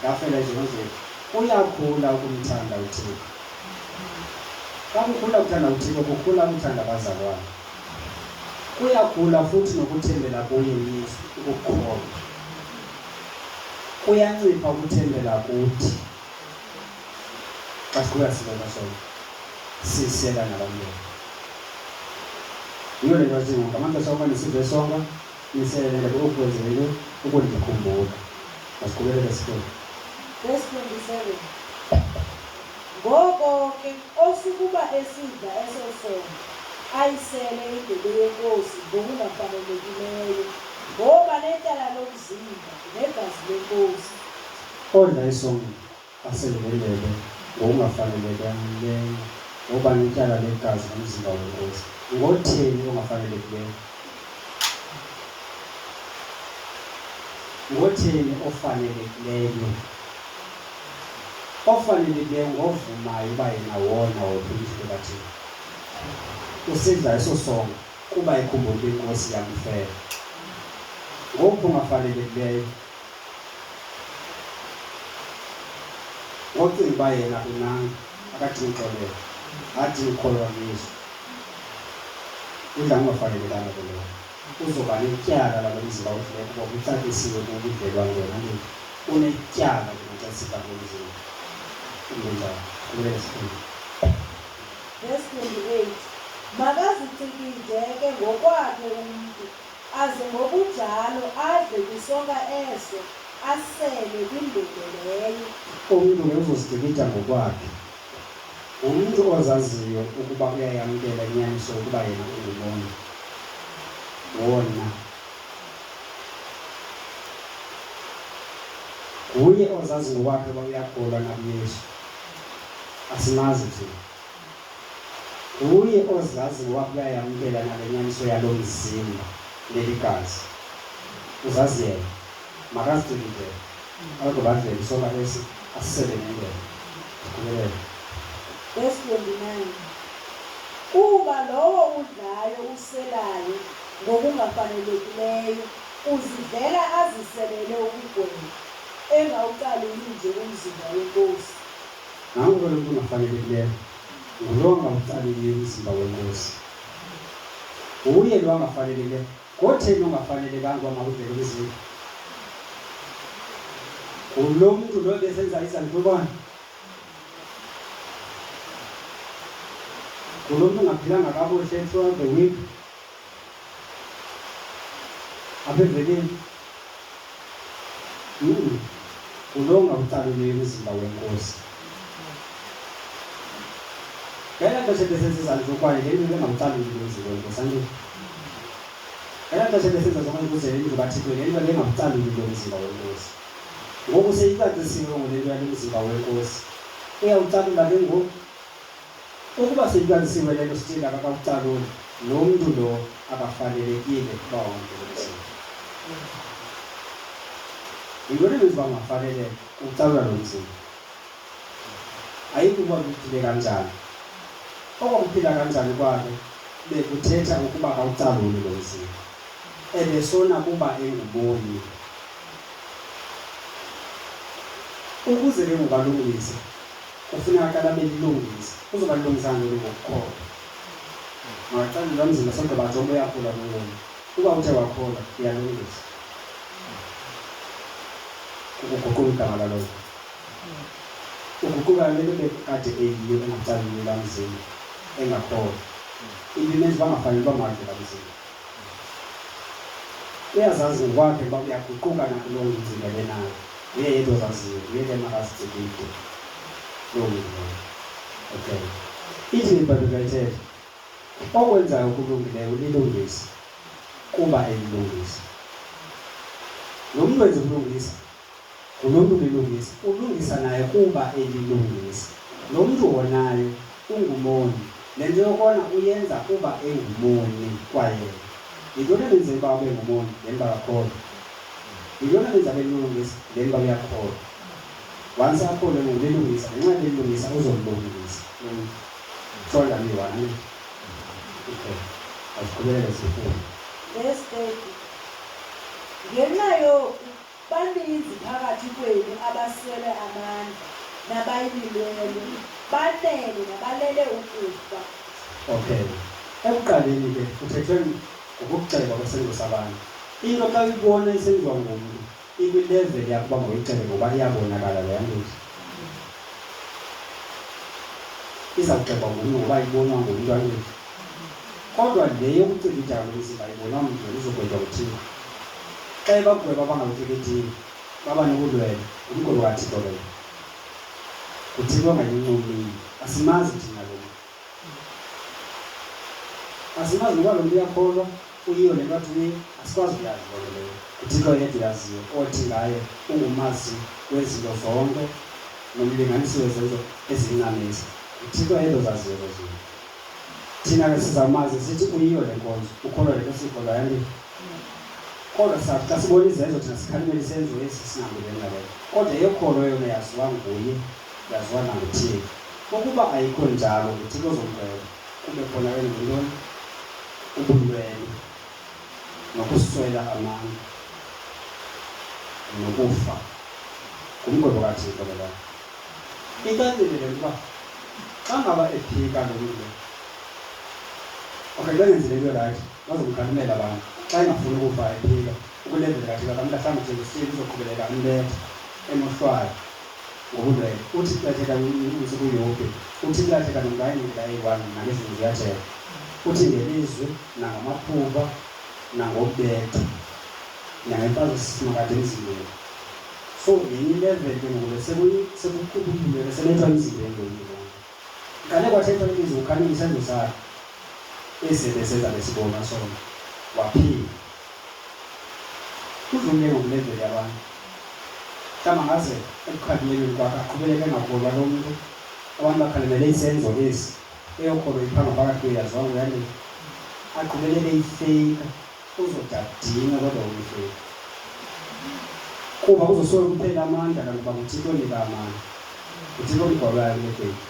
yafela izono zethu. Kuyakhula ukumthanda uThixo. Xa kukhula ukuthanda uThixo kukhula ukuthanda abazalwane. Kuyakhula futhi nokuthembela kuye uYesu, ukukholwa. Kuyancipha ukuthembela kuthi xa siqhubeka silona sona sisela nabantwana. Yiyo le nto athi ngoku amaxesha okuba nisidle sonka nisele nendebe oku kwenzelele ukundikhumbula. Masiqhubeleke sifunde. Verse 27. Ngoko ke osukuba esidla eso sonka, ayisele indebe yeNkosi ngokungafanelekileyo, woba netyala lomzimba negazi leNkosi. Odla isonka asele nendebe ngokungafanelekileyo. Woba netyala legazi lomzimba weNkosi. Ngotheni ongafanelekileyo? Ngotheni ofanelekileyo? Ofanelekileyo ngovumayo uba yena wona wophula umthetho kaThixo. Usidla eso sonka kuba ekhumbula uba iNkosi yamfela. Ngowuphi ongafanelekileyo? Ngocinga uba yena akonanga, akadingi uxolelwa, akadingi ukukholelwa kuYesu. Udla ngokungafanelekanga ke lowo. Uzoba netyala lalo mzimba awudlileyo kuba ubucacisiwe kuwo ubudlelwane wena andithi? Unetyala ke xa esidla kulo mzimba. Kungenjalo. Qhubeka sifunde. Verse 28, Makazicikide ke ngokwakhe umntu, aze ngokunjalo adle kwisonka eso, asele kwindebe leyo. Umntu ke uzozicikida ngokwakhe. Ngumntu ozaziyo ukuba uyayamkela inyaniso yokuba yena ungumoni. Wona. Nguye ozazi ngokwakhe uba uyakholwa na kuYesu. Asimazi thina. Nguye ozazi ngokwakhe uyayamkela na le nyaniso yalo mzimba neli gazi. Uzazi yena. Makazicikidele. Akugqiba adle isonka esi asisele nendebe. Siqhubelele. Verse 29 Kuba lowo udlayo uselayo ngokungafanelekileyo uzidlela aziselele ukugweba, engawucaluli nje umzimba weNkosi. Nanku ke lo mntu ungafanelekileyo, ngulo angawucaluliyo umzimba weNkosi. Nguye lo angafanelekileyo. Ngotheni ongafanelekanga uba makudlele umzimba? Ngulo mntu lo ebesenza izantlukwano. Ngulo mntu ungaphilanga kakuhle throughout the week. Apha evekini. Ngulo ongawucaluliyo umzimba weNkosi. Ngelaa xesha ebesenza izantlukwano le nto ebengawucaluli lo mzimba weNkosi, andithi? Ngelaa xesha ebesenza zonke izinto zendlu kaThixo le nto ebengawucaluli lo mzimba weNkosi. Ngoku seyicacisiwe ngole nto yalo mzimba weNkosi. Uyawucalula ke ngoku? Ukuba seyicacisiwe le nto still akakawucaluli, lo mntu lo akafanelekile uba wamkele umzimba. Yintoni emenza uba ungafaneleka? Kukucalula lo mzimba. Ayikho ukuba kuphile kanjani. Oko kuphila kanjani kwakhe bekuthetha ukuba akawucaluli lo mzimba. Ebesona kuba engumoni. Ukuze ke ngoku alungise, kufuneka aqale abe lilungisa. Uzoba lilungisa ngantoni? Ngokukholwa. Makacalule laa mzimba sogqiba ajonge uba uyakholwa kuwona. Uba uthe wakholwa, uyalungisa. Kukuguqula igama laloo nto. Uguquka le nto bekade eyiyo engakucaluli laa mzimba, engakholwa. Ibimenza uba angafanele uba makadle laa mzimba. Uyazazi ngokwakhe ukuba uyaguquka na kuloo ngcinga ebenayo. Nguye yedwa ozaziyo, nguye ke makazicikide loo mntu lowo. Okay. Ithi iBhayibhile xa ithetha, okwenzayo okulungileyo ulilungisa kuba elilungisa. Lo mntu wenza ubulungisa Ngulo mntu ulilungisa, ulungisa naye kuba elilungisa. Lo mntu wonayo ungumoni. Le nto yokona uyenza kuba engumoni kwayena. Yintoni emenze uba abe ngumoni? Le nto akakholwa. Yintoni emenza abe lilungisa? Le nto uyakholwa. Once akholwe ngulilungisa, ngenxa yelilungisa uzolungisa lo mntu. Sonda miyi-one. Okay. Asiqhubeleke sifunde. Verse 30 Ngenxa yoku Baninzi phakathi kwenu abaswele amandla, nabayimilwelwe, banene nabalele ukufa. Okay. Ekuqaleni ke kuthethwe ngokuxelwa kwesenzo sabantu. Into xa uyibona isenziwa ngumntu ikwilevel yakuba mawuyixele ngoba iyabonakala leya nto ithi. Iza kuxelwa ngumntu ngoba ibonwa ngumntu andithi. Kodwa le yokucikidana lomzimba ayibonwa mntu yona izogwetywa nguThixo. Xa ebagweba abangawucikidiyo baba nobulwele, ngumgwebo kaThixo lowo. NguThixo ongayincomile. Asimazi thina lo mntu. Asimazi noba lo mntu uyakholwa, uyiyo le nto athi uyiyo, asikwazi uyazi loo nto leyo. NguThixo yedwa oyaziyo, othi ngaye ungumazi wezinto zonke nomlinganisi wezenzo ezincamisa. UThixo yedwa ozaziyo ezo zinto. Thina ke sizamazi sithi uyiyo le nkonzo, ukholwa le nto siyikholwayo andithi? Kodwa sathi xa sibona izenzo thina sikhalimela isenzo esi singahambelani nale nto. Kodwa eyokholo yona yaziwa nguye, yaziwa nanguThixo. Ukuba ayikho njalo nguThixo ozomgweba, kube khona ke ngoku ntoni? Ubulwelwe nokuswela amandla nokufa. Ngumgwebo kaThixo ke lowo. Icacile le nto uba xa ngaba ephika lo mntu lo, okay, xa engenzile into erayithi bazomkhalimela abantu. Xa engafuni ukufa ephika, ukwileveli kaThixo akamlahlanga uThixo, still uzoqhubeleka ambethe, emohlwaya ngobulwele. Uthi xa ethetha untsuku uYobhi, uThixo uyathetha nomntu hayi ngendlela eyi-one nangezinto uyathetha. Uthi ngelizwi nangamaphupha nangokubetha nangemfazwe simakade emzimbeni. So yenye ilevel ke ngoku le sekuqubululeke sebethwa emzimbeni lo mntu lona. Qale kwathethwa ilizwi kukhanywa isenzo sakhe esi ebesenza besibona sona waphila. Udlulile ngoku level yabantu. Mhlawumbi angaze ekukhanyelweni kwakhe aqhubeleke engakholwa lo mntu. Abantu bakhalimele isenzo esi eyokholo ipha ngaphakathi kuye yaziwa nguye andithi. Aqhubeleke eyifeyika uzode adinwe kodwa uyifeyika. Kuba kuzosuke kuphele amandla kanti uba nguThixo onika amandla. NguThixo omgwalwayo kule feyiki.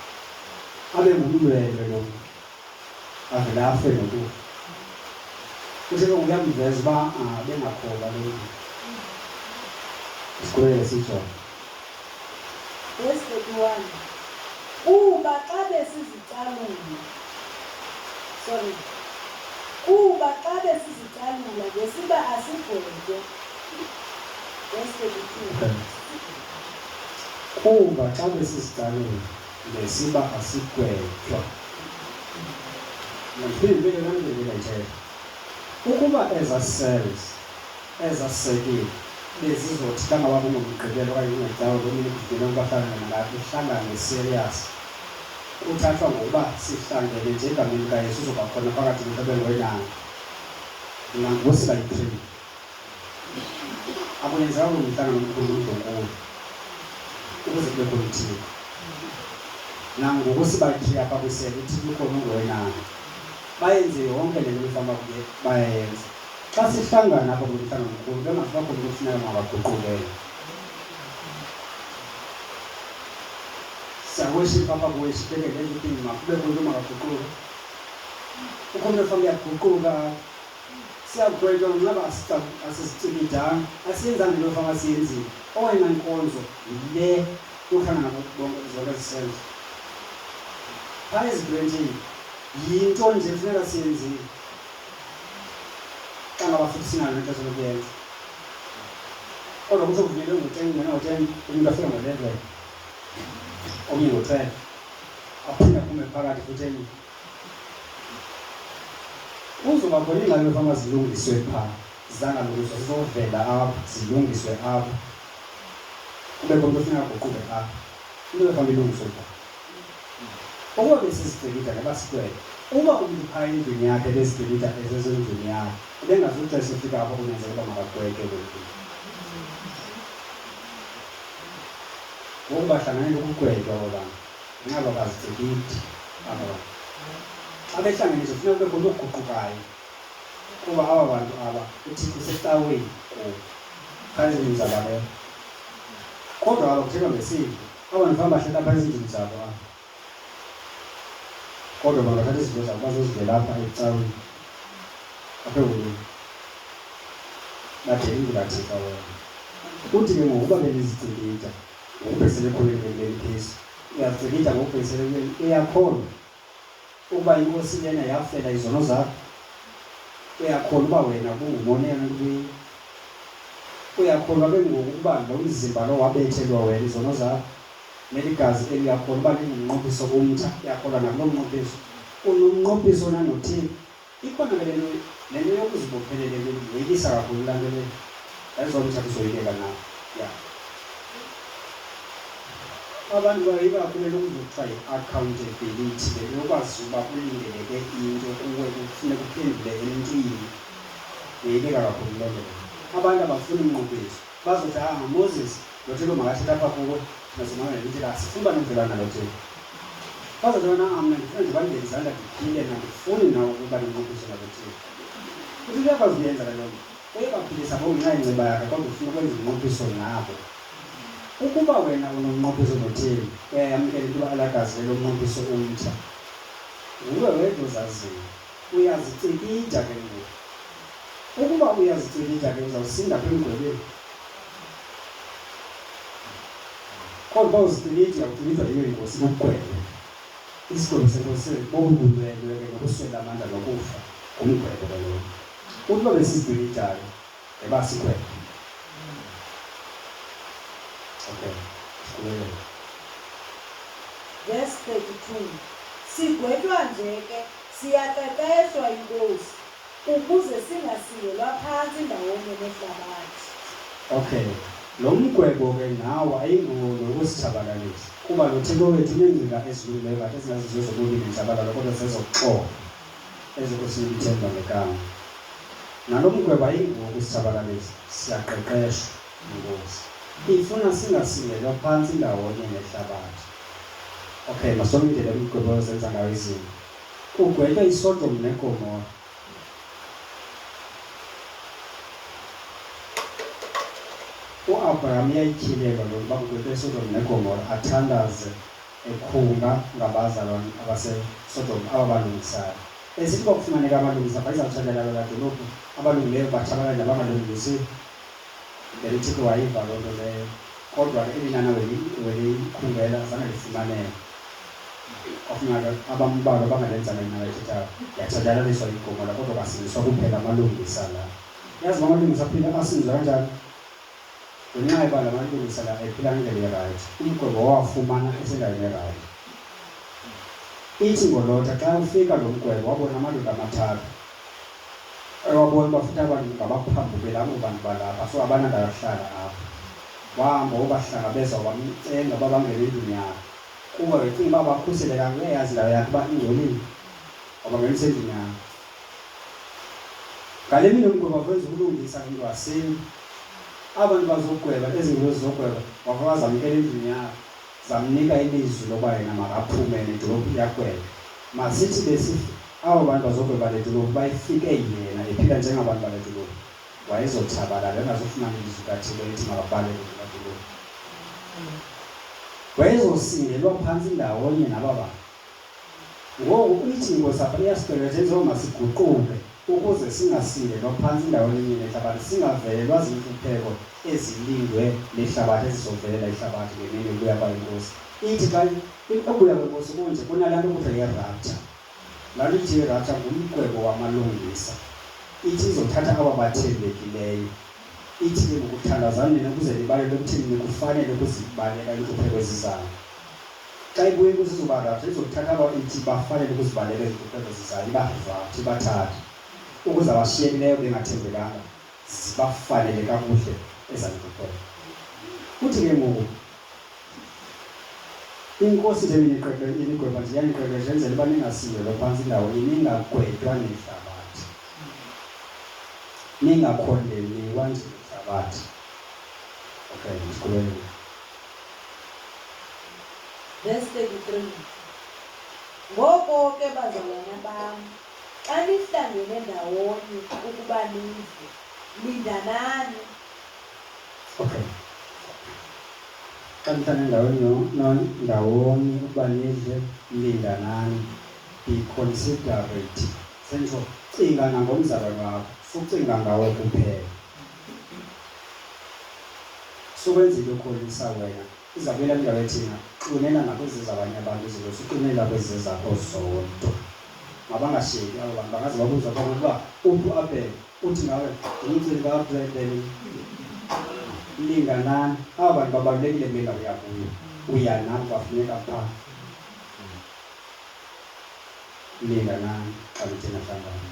Abe ngumlwelwe lo mntu. Avele afe nokufa. UThixo uyamveza uba bengakholwa lo mntu. Siqhubeke sijonge. Verse 31. Kuba xa besizicalula, sorry, kuba xa besizicalula ngesiba asigwetywa. Verse 32. Okay. Kuba xa besizicalula ngesiba asigwetywa. Mandiphinde ndibeke laa nto bendayithetha. Ukuba eza cells ezasekile bezizothi xa ngaba kungoMgqibelo okanye kungeCawe loo mini kuvunyelwe ukuba hlangane ngayo kuhlangane serious kuthathwa ngokuba sihlangene nje egameni likaYesu uzoba khona phakathi kwethu abe ngoyenanga nangoku sibayi-three akuyenzeka kulo mhlangano omkhulu umdlonkulu ukuze kube khona uThixo nangoku sibayi-three apha kwisele uThixo ukhona ungowenanga bayenze yonke le nto befama bayayenza xa sihlangana apha kulo mhlangano mkhulu bengathi bakhona kufuneka makaguqukele siyaworship apha kuworship and everything makube khona into makaguquke ukho umntu ofanele uyaguquka siyagwetywa ngenxa asizicibidanga asiyenzanga into ofana siyenzile owena nkonzo yile yokuhlangana bonke zonke zisenzo phaa ezibrentshini yinto nje kufuneka siyenzile xa ngaba futhi sinalo nexesha lokuyenza kodwa kuthi kuvunyelwe ngo-10 ngena ngo-10 umuntu afike ngo-11 omnye ngo-12 aphinde aphume phakathi futhi enye kuzoba khona iingxaki efama zilungiswe phaa zangalungiswa zizovela apha zilungiswe apha kube khona umntu ofuneka aguquke apha into efama ilungiswe phaa ukuba besizicikida ngebasigwebe uba umntu phaa endlwini yakhe bezicikida ezezendlwini yakhe ebengazuxesha efika apho kunyanzeleka uba makagwetywe lo mntu ngoku bahlanganele ukugwetywa aba bantu ngenxa yoba bazicikidi aba bantu xa behlangene nje funeka kube khona okuguqukayo kuba aba bantu aba uThixo usecaweni kubo phaa ezindlwini zabo akekho kodwa aba kuthethwa ngesidlo aba bantu fanele bahlala phaa ezindlwini zabo apha kodwa bangathatha izinto zabo bazozidlela apha ecaweni apha eholweni badele indlu kaThixo wena uthi ke ngokuba benizicikida ngokubhekisele ekholweni kwenu uyazicikida ngokubhekisele kweni uyakholwa ukuba inkosi lena yafela izono zakho uyakholwa uba wena ubungumonela kuye uyakholwa ke ngoku ukuba lo mzimba lo wabethelwa wena izono zakho neli gazi eli uyakholwa uba lingumnqophiso umtsha uyakholwa nakulo mnqophiso unomnqophiso nanoThixo ikhona ke le nto yokuzibophelela entweni yoyikisa kakhulu laa nto leyo ayizomthatha uzoyikeka nawo ya abantu bayoyika kakhulu le nto kuzothiwa yi-accountability le nto yokwazi uba kulindeleke into kuwe kufuneka uphendule emntwini yoyikeka kakhulu loo nto leyo abantu abafuni umnqophiso bazothi ah Moses lo Thixo makathethe apha kuwe thina somamela lithi asifuni uba nobudlelwane nalo Thixo. Bazathi wena amna ndifuna nje bandele izandla ndiphile mna ndifuni na ukuba ndinqophise nakuthixo. Uthi uyakwazi ukuyenza ke loo nto. Uyabaphilisa ngokungenxa yenceba yakhe kodwa ufuna ukwenza umnqophiso nabo. Ukuba wena unomnqophiso noThixo, uyayamkela into yoba elaa gazi lelomnqophiso umtsha. Nguwe wedwa ozaziyo. Uyazicikida ke ngoku. Ukuba uyazicikida ke uzawusinda apha emgwebeni. Kodwa uba uzicikida uyawucikidwa yiyo inkosi ikugwebe. Isigwebo senkosi bobubulwelwe ke nokuswela amandla nokufa ngumgwebo ke lowo. Uthi uba besizicikidayo ngebasigwebe. Okay, siqhubekeke. Verse 32 Sigwetywa nje ke, siyaqeqeshwa yiNkosi, ukuze singasingelwa phantsi ndawonye nehlabathi. Okay, lo mgwebo ke nawo ayinguwo nokusitshabalalisa, kuba lo Thixo wethu uneengcinga ezilungileyo ngathi ezingazizo zobubi nentshabalalo, kodwa zezoxolo ezokusinika ithemba ngekamva. Nalo mgwebo ayinguwo ukusitshabalalisa, siyaqeqeshwa yiNkosi. Ifuna singasingelwa phantsi ndawonye nehlabathi. Okay, masonke indlela umgwebo ozenza ngayo izinto. Kugwetywa iSodom neGomora. UAbraham uyayityhilelwa loo nto uba kugwetywa iSodom neGomora, athandaze ekhunga ngabazalwane abaseSodom aba balungisayo. Esithi kwakufumaneka amalungisa phaa izawutshatyalala laa dolophu, abalungileyo batshabalale nabangalungisiyo. Then uThixo wayiva loo nto leyo. Kodwa ke eli nana welikhungela zange lifumaneke. Kwafuneka abambalwa bangalenzanga inala ethethayo. Yatshatyalaliswa iGomora kodwa kwasindiswa kuphela amalungisa la. Yazi uba amalungisa aphila asindiswa kanjani? Ngenxa yoba la malungisa la ephila ngendlela erayithi. Umgwebo wawafumana esendaweni erayithi. Ithi ngoLotha xa ufika lo mgwebo wabona amadoda amathathu. Ewabona uba futhi abantu ngabaphambukeli abo bantu balapha so abanandawo yokuhlala apha. Wahamba wobahlangabeza wamcenga uba bangene endlwini yakhe. Kuba becinga uba bakhuselekanga uyayazi indawo yakhe uba ingcolile. Wabangenisa endlwini yakhe. Ngale mini umgweba wenza ubulungisa umntu wasinda. Aba bantu bazogweba, ezi ngelosi zogweba, wafika wazamkela endlwini yakhe. Zamnika ilizwi loba yena makaphume nedolophu iyagweba. Masithi besi abo bantu bazogweba le dolophu bayifike yena ephila njengabantu bale dolophu, wayezotshabalala engazufumana ilizwi kaThixo elithi makabaleke kula dolophu. Wayezosingelwa phantsi ndawonye naba bantu. Ngoku ithi iNkosi apha iyasiqeqesha yenziwa masiguquke ukuze singasingelwa phantsi endaweni enye nehlabathi, singavelelwa zintlupheko ezilindwe lihlabathi ezizovelela ihlabathi ngemini yokubuya kwayo iNkosi. Ithi xa ukubuya kweNkosi kunje kunalaa nto kuthiwa yi-rapture. Laa nto ithi yi-rapture ngumgwebo wamalungisa. Ithi izothatha aba bathembekileyo. Ithi ke ngoku thandazani nina ukuze nibalelwe ekuthini nikufanele ukuzibaleka iintlupheko ezizayo. Xa ibuya inkosi izobaraptha izothatha aba ithi bafanele ukuzibaleka ezi ntlupheko zizayo ibarapthe ibathathe ukuze abashiyekileyo bengathembekanga zibafanele kakuhle ezaa ntlupheko. Uthi ke ngoku inkosi nje iniqeqe inigweba nje iyaniqeqesha enzela uba ningasindelwa phantsi indawo ningagwetywa nehlabathi ningakhondeliwa nje nehlabathi. Okay, ndiqhubeleke. Verse 33 Ngoko ke, bazalwana bam, xa nihlangene ndawonye ukuba nidle, lindanani. Okay. Xa nihlangene ndawonye ndawonye ukuba nidle, lindanani. Be considerate. Sentsho, cinga nangomzalwane wakho, sucinga ngawe kuphela. Sukwenza into ekholisa wena. Izabuyela kwindawo ethina, xunela nakwezi zabanye abantu izinto, suxunela kwezi zakho zodwa. Mabangashiyeki abo bantu, bangaze babuza phambi ukuba uphi uAbhele, uthi ngawe ndingumceli kaAbhele. Linganani, aba bantu babalulekile kule ndawo uya kuyo, uya nabo bafuneka phaa. Linganani xa nithe nahlangana.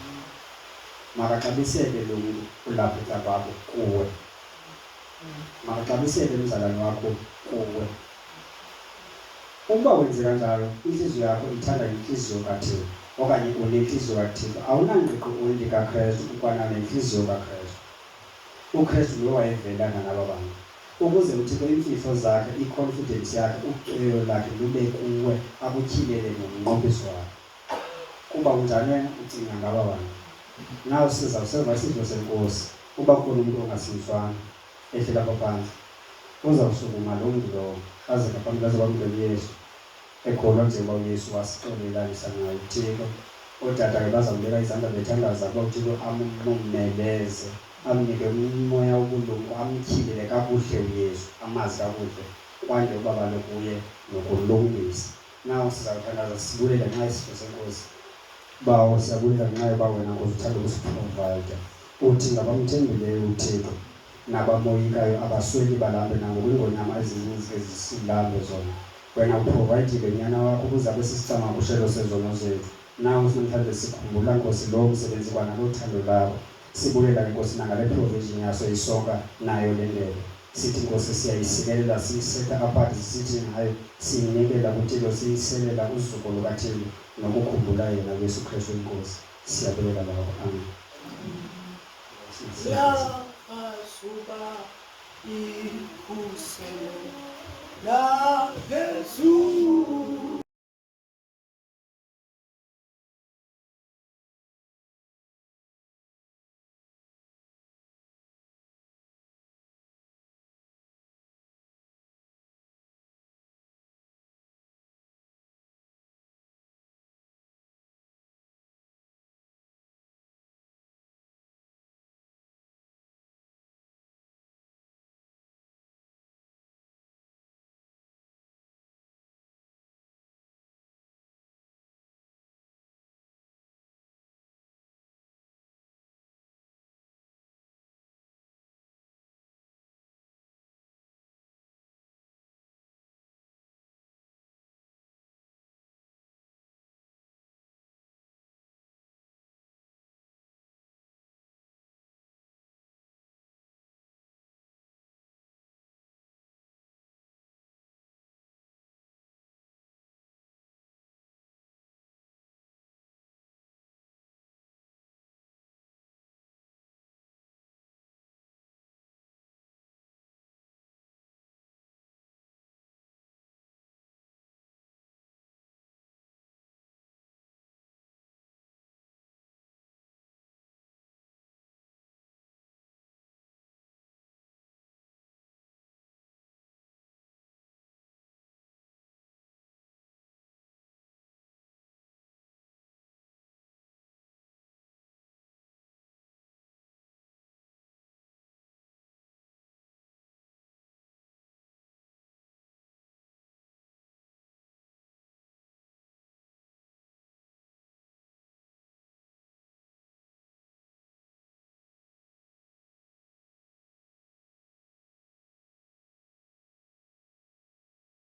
Makaxabiseke lo mntu ulapha ecaleni kwakho kuwe. Makaxabiseke umzalwane wakho kuwe. Ukuba wenze kanjalo, intliziyo yakho ithanda intliziyo kaThixo okanye unentliziyo kaThixo. Awunangqiqo only kaKrestu, ukwanayo nentliziyo kaKrestu. UKrestu nguye wayevelana naba bantu. Ukuze uThixo iimfihlo zakhe, i-confidence yakhe, ucweyo lakhe lube kuwe, akutyhilele nomnqophiso wakhe. Kuba unjani wena? Ucinga ngaba bantu. Now sizawuseva isidlo senkosi, uba kukhona umntu ongasindiswanga ehleli apha phandle, uzawusukuma loo mntu lowo aze ngaphambili azokwamkela uYesu, ekholwa nje uba uYesu wasixolelanisa naye uThixo. Ootata ke bazawubeka izandla bethandaza ukuba uThixo amomeleze, amnike umoya wobulumko, amtyhilele kakuhle uYesu, amazi kakuhle, kwande ubabalo kuye nokulungisa. Now sizawuthandaza sibulela ngenxa yesidlo senkosi. Bawo, siyabulela ngenxa yoba wena Nkosi uthanda ukusiprovayida. Uthi ngabamthembileyo uThixo nabamoyikayo abasweli balambe nangoku iingonyama ezininzi ke zisilambe zona. Wena uprovayidile unyana wakho ukuze abe sisicamagushelo sezono zethu. Now namhlanje sikhumbula Nkosi lowo msebenzi kwanalo thando lakho. Sibulela ke Nkosi nangale provision yaso isonka nayo le ndebe. Sithi Nkosi siyayisikelela siyisetha apart sithi ngayo siyinikela kuThixo siyiselela uzuko lukaThixo nokukhumbula yena uYesu Kristu iNkosi. Siyabulela Bawo. Amen. Lapha suba ikhuselo laphezulu.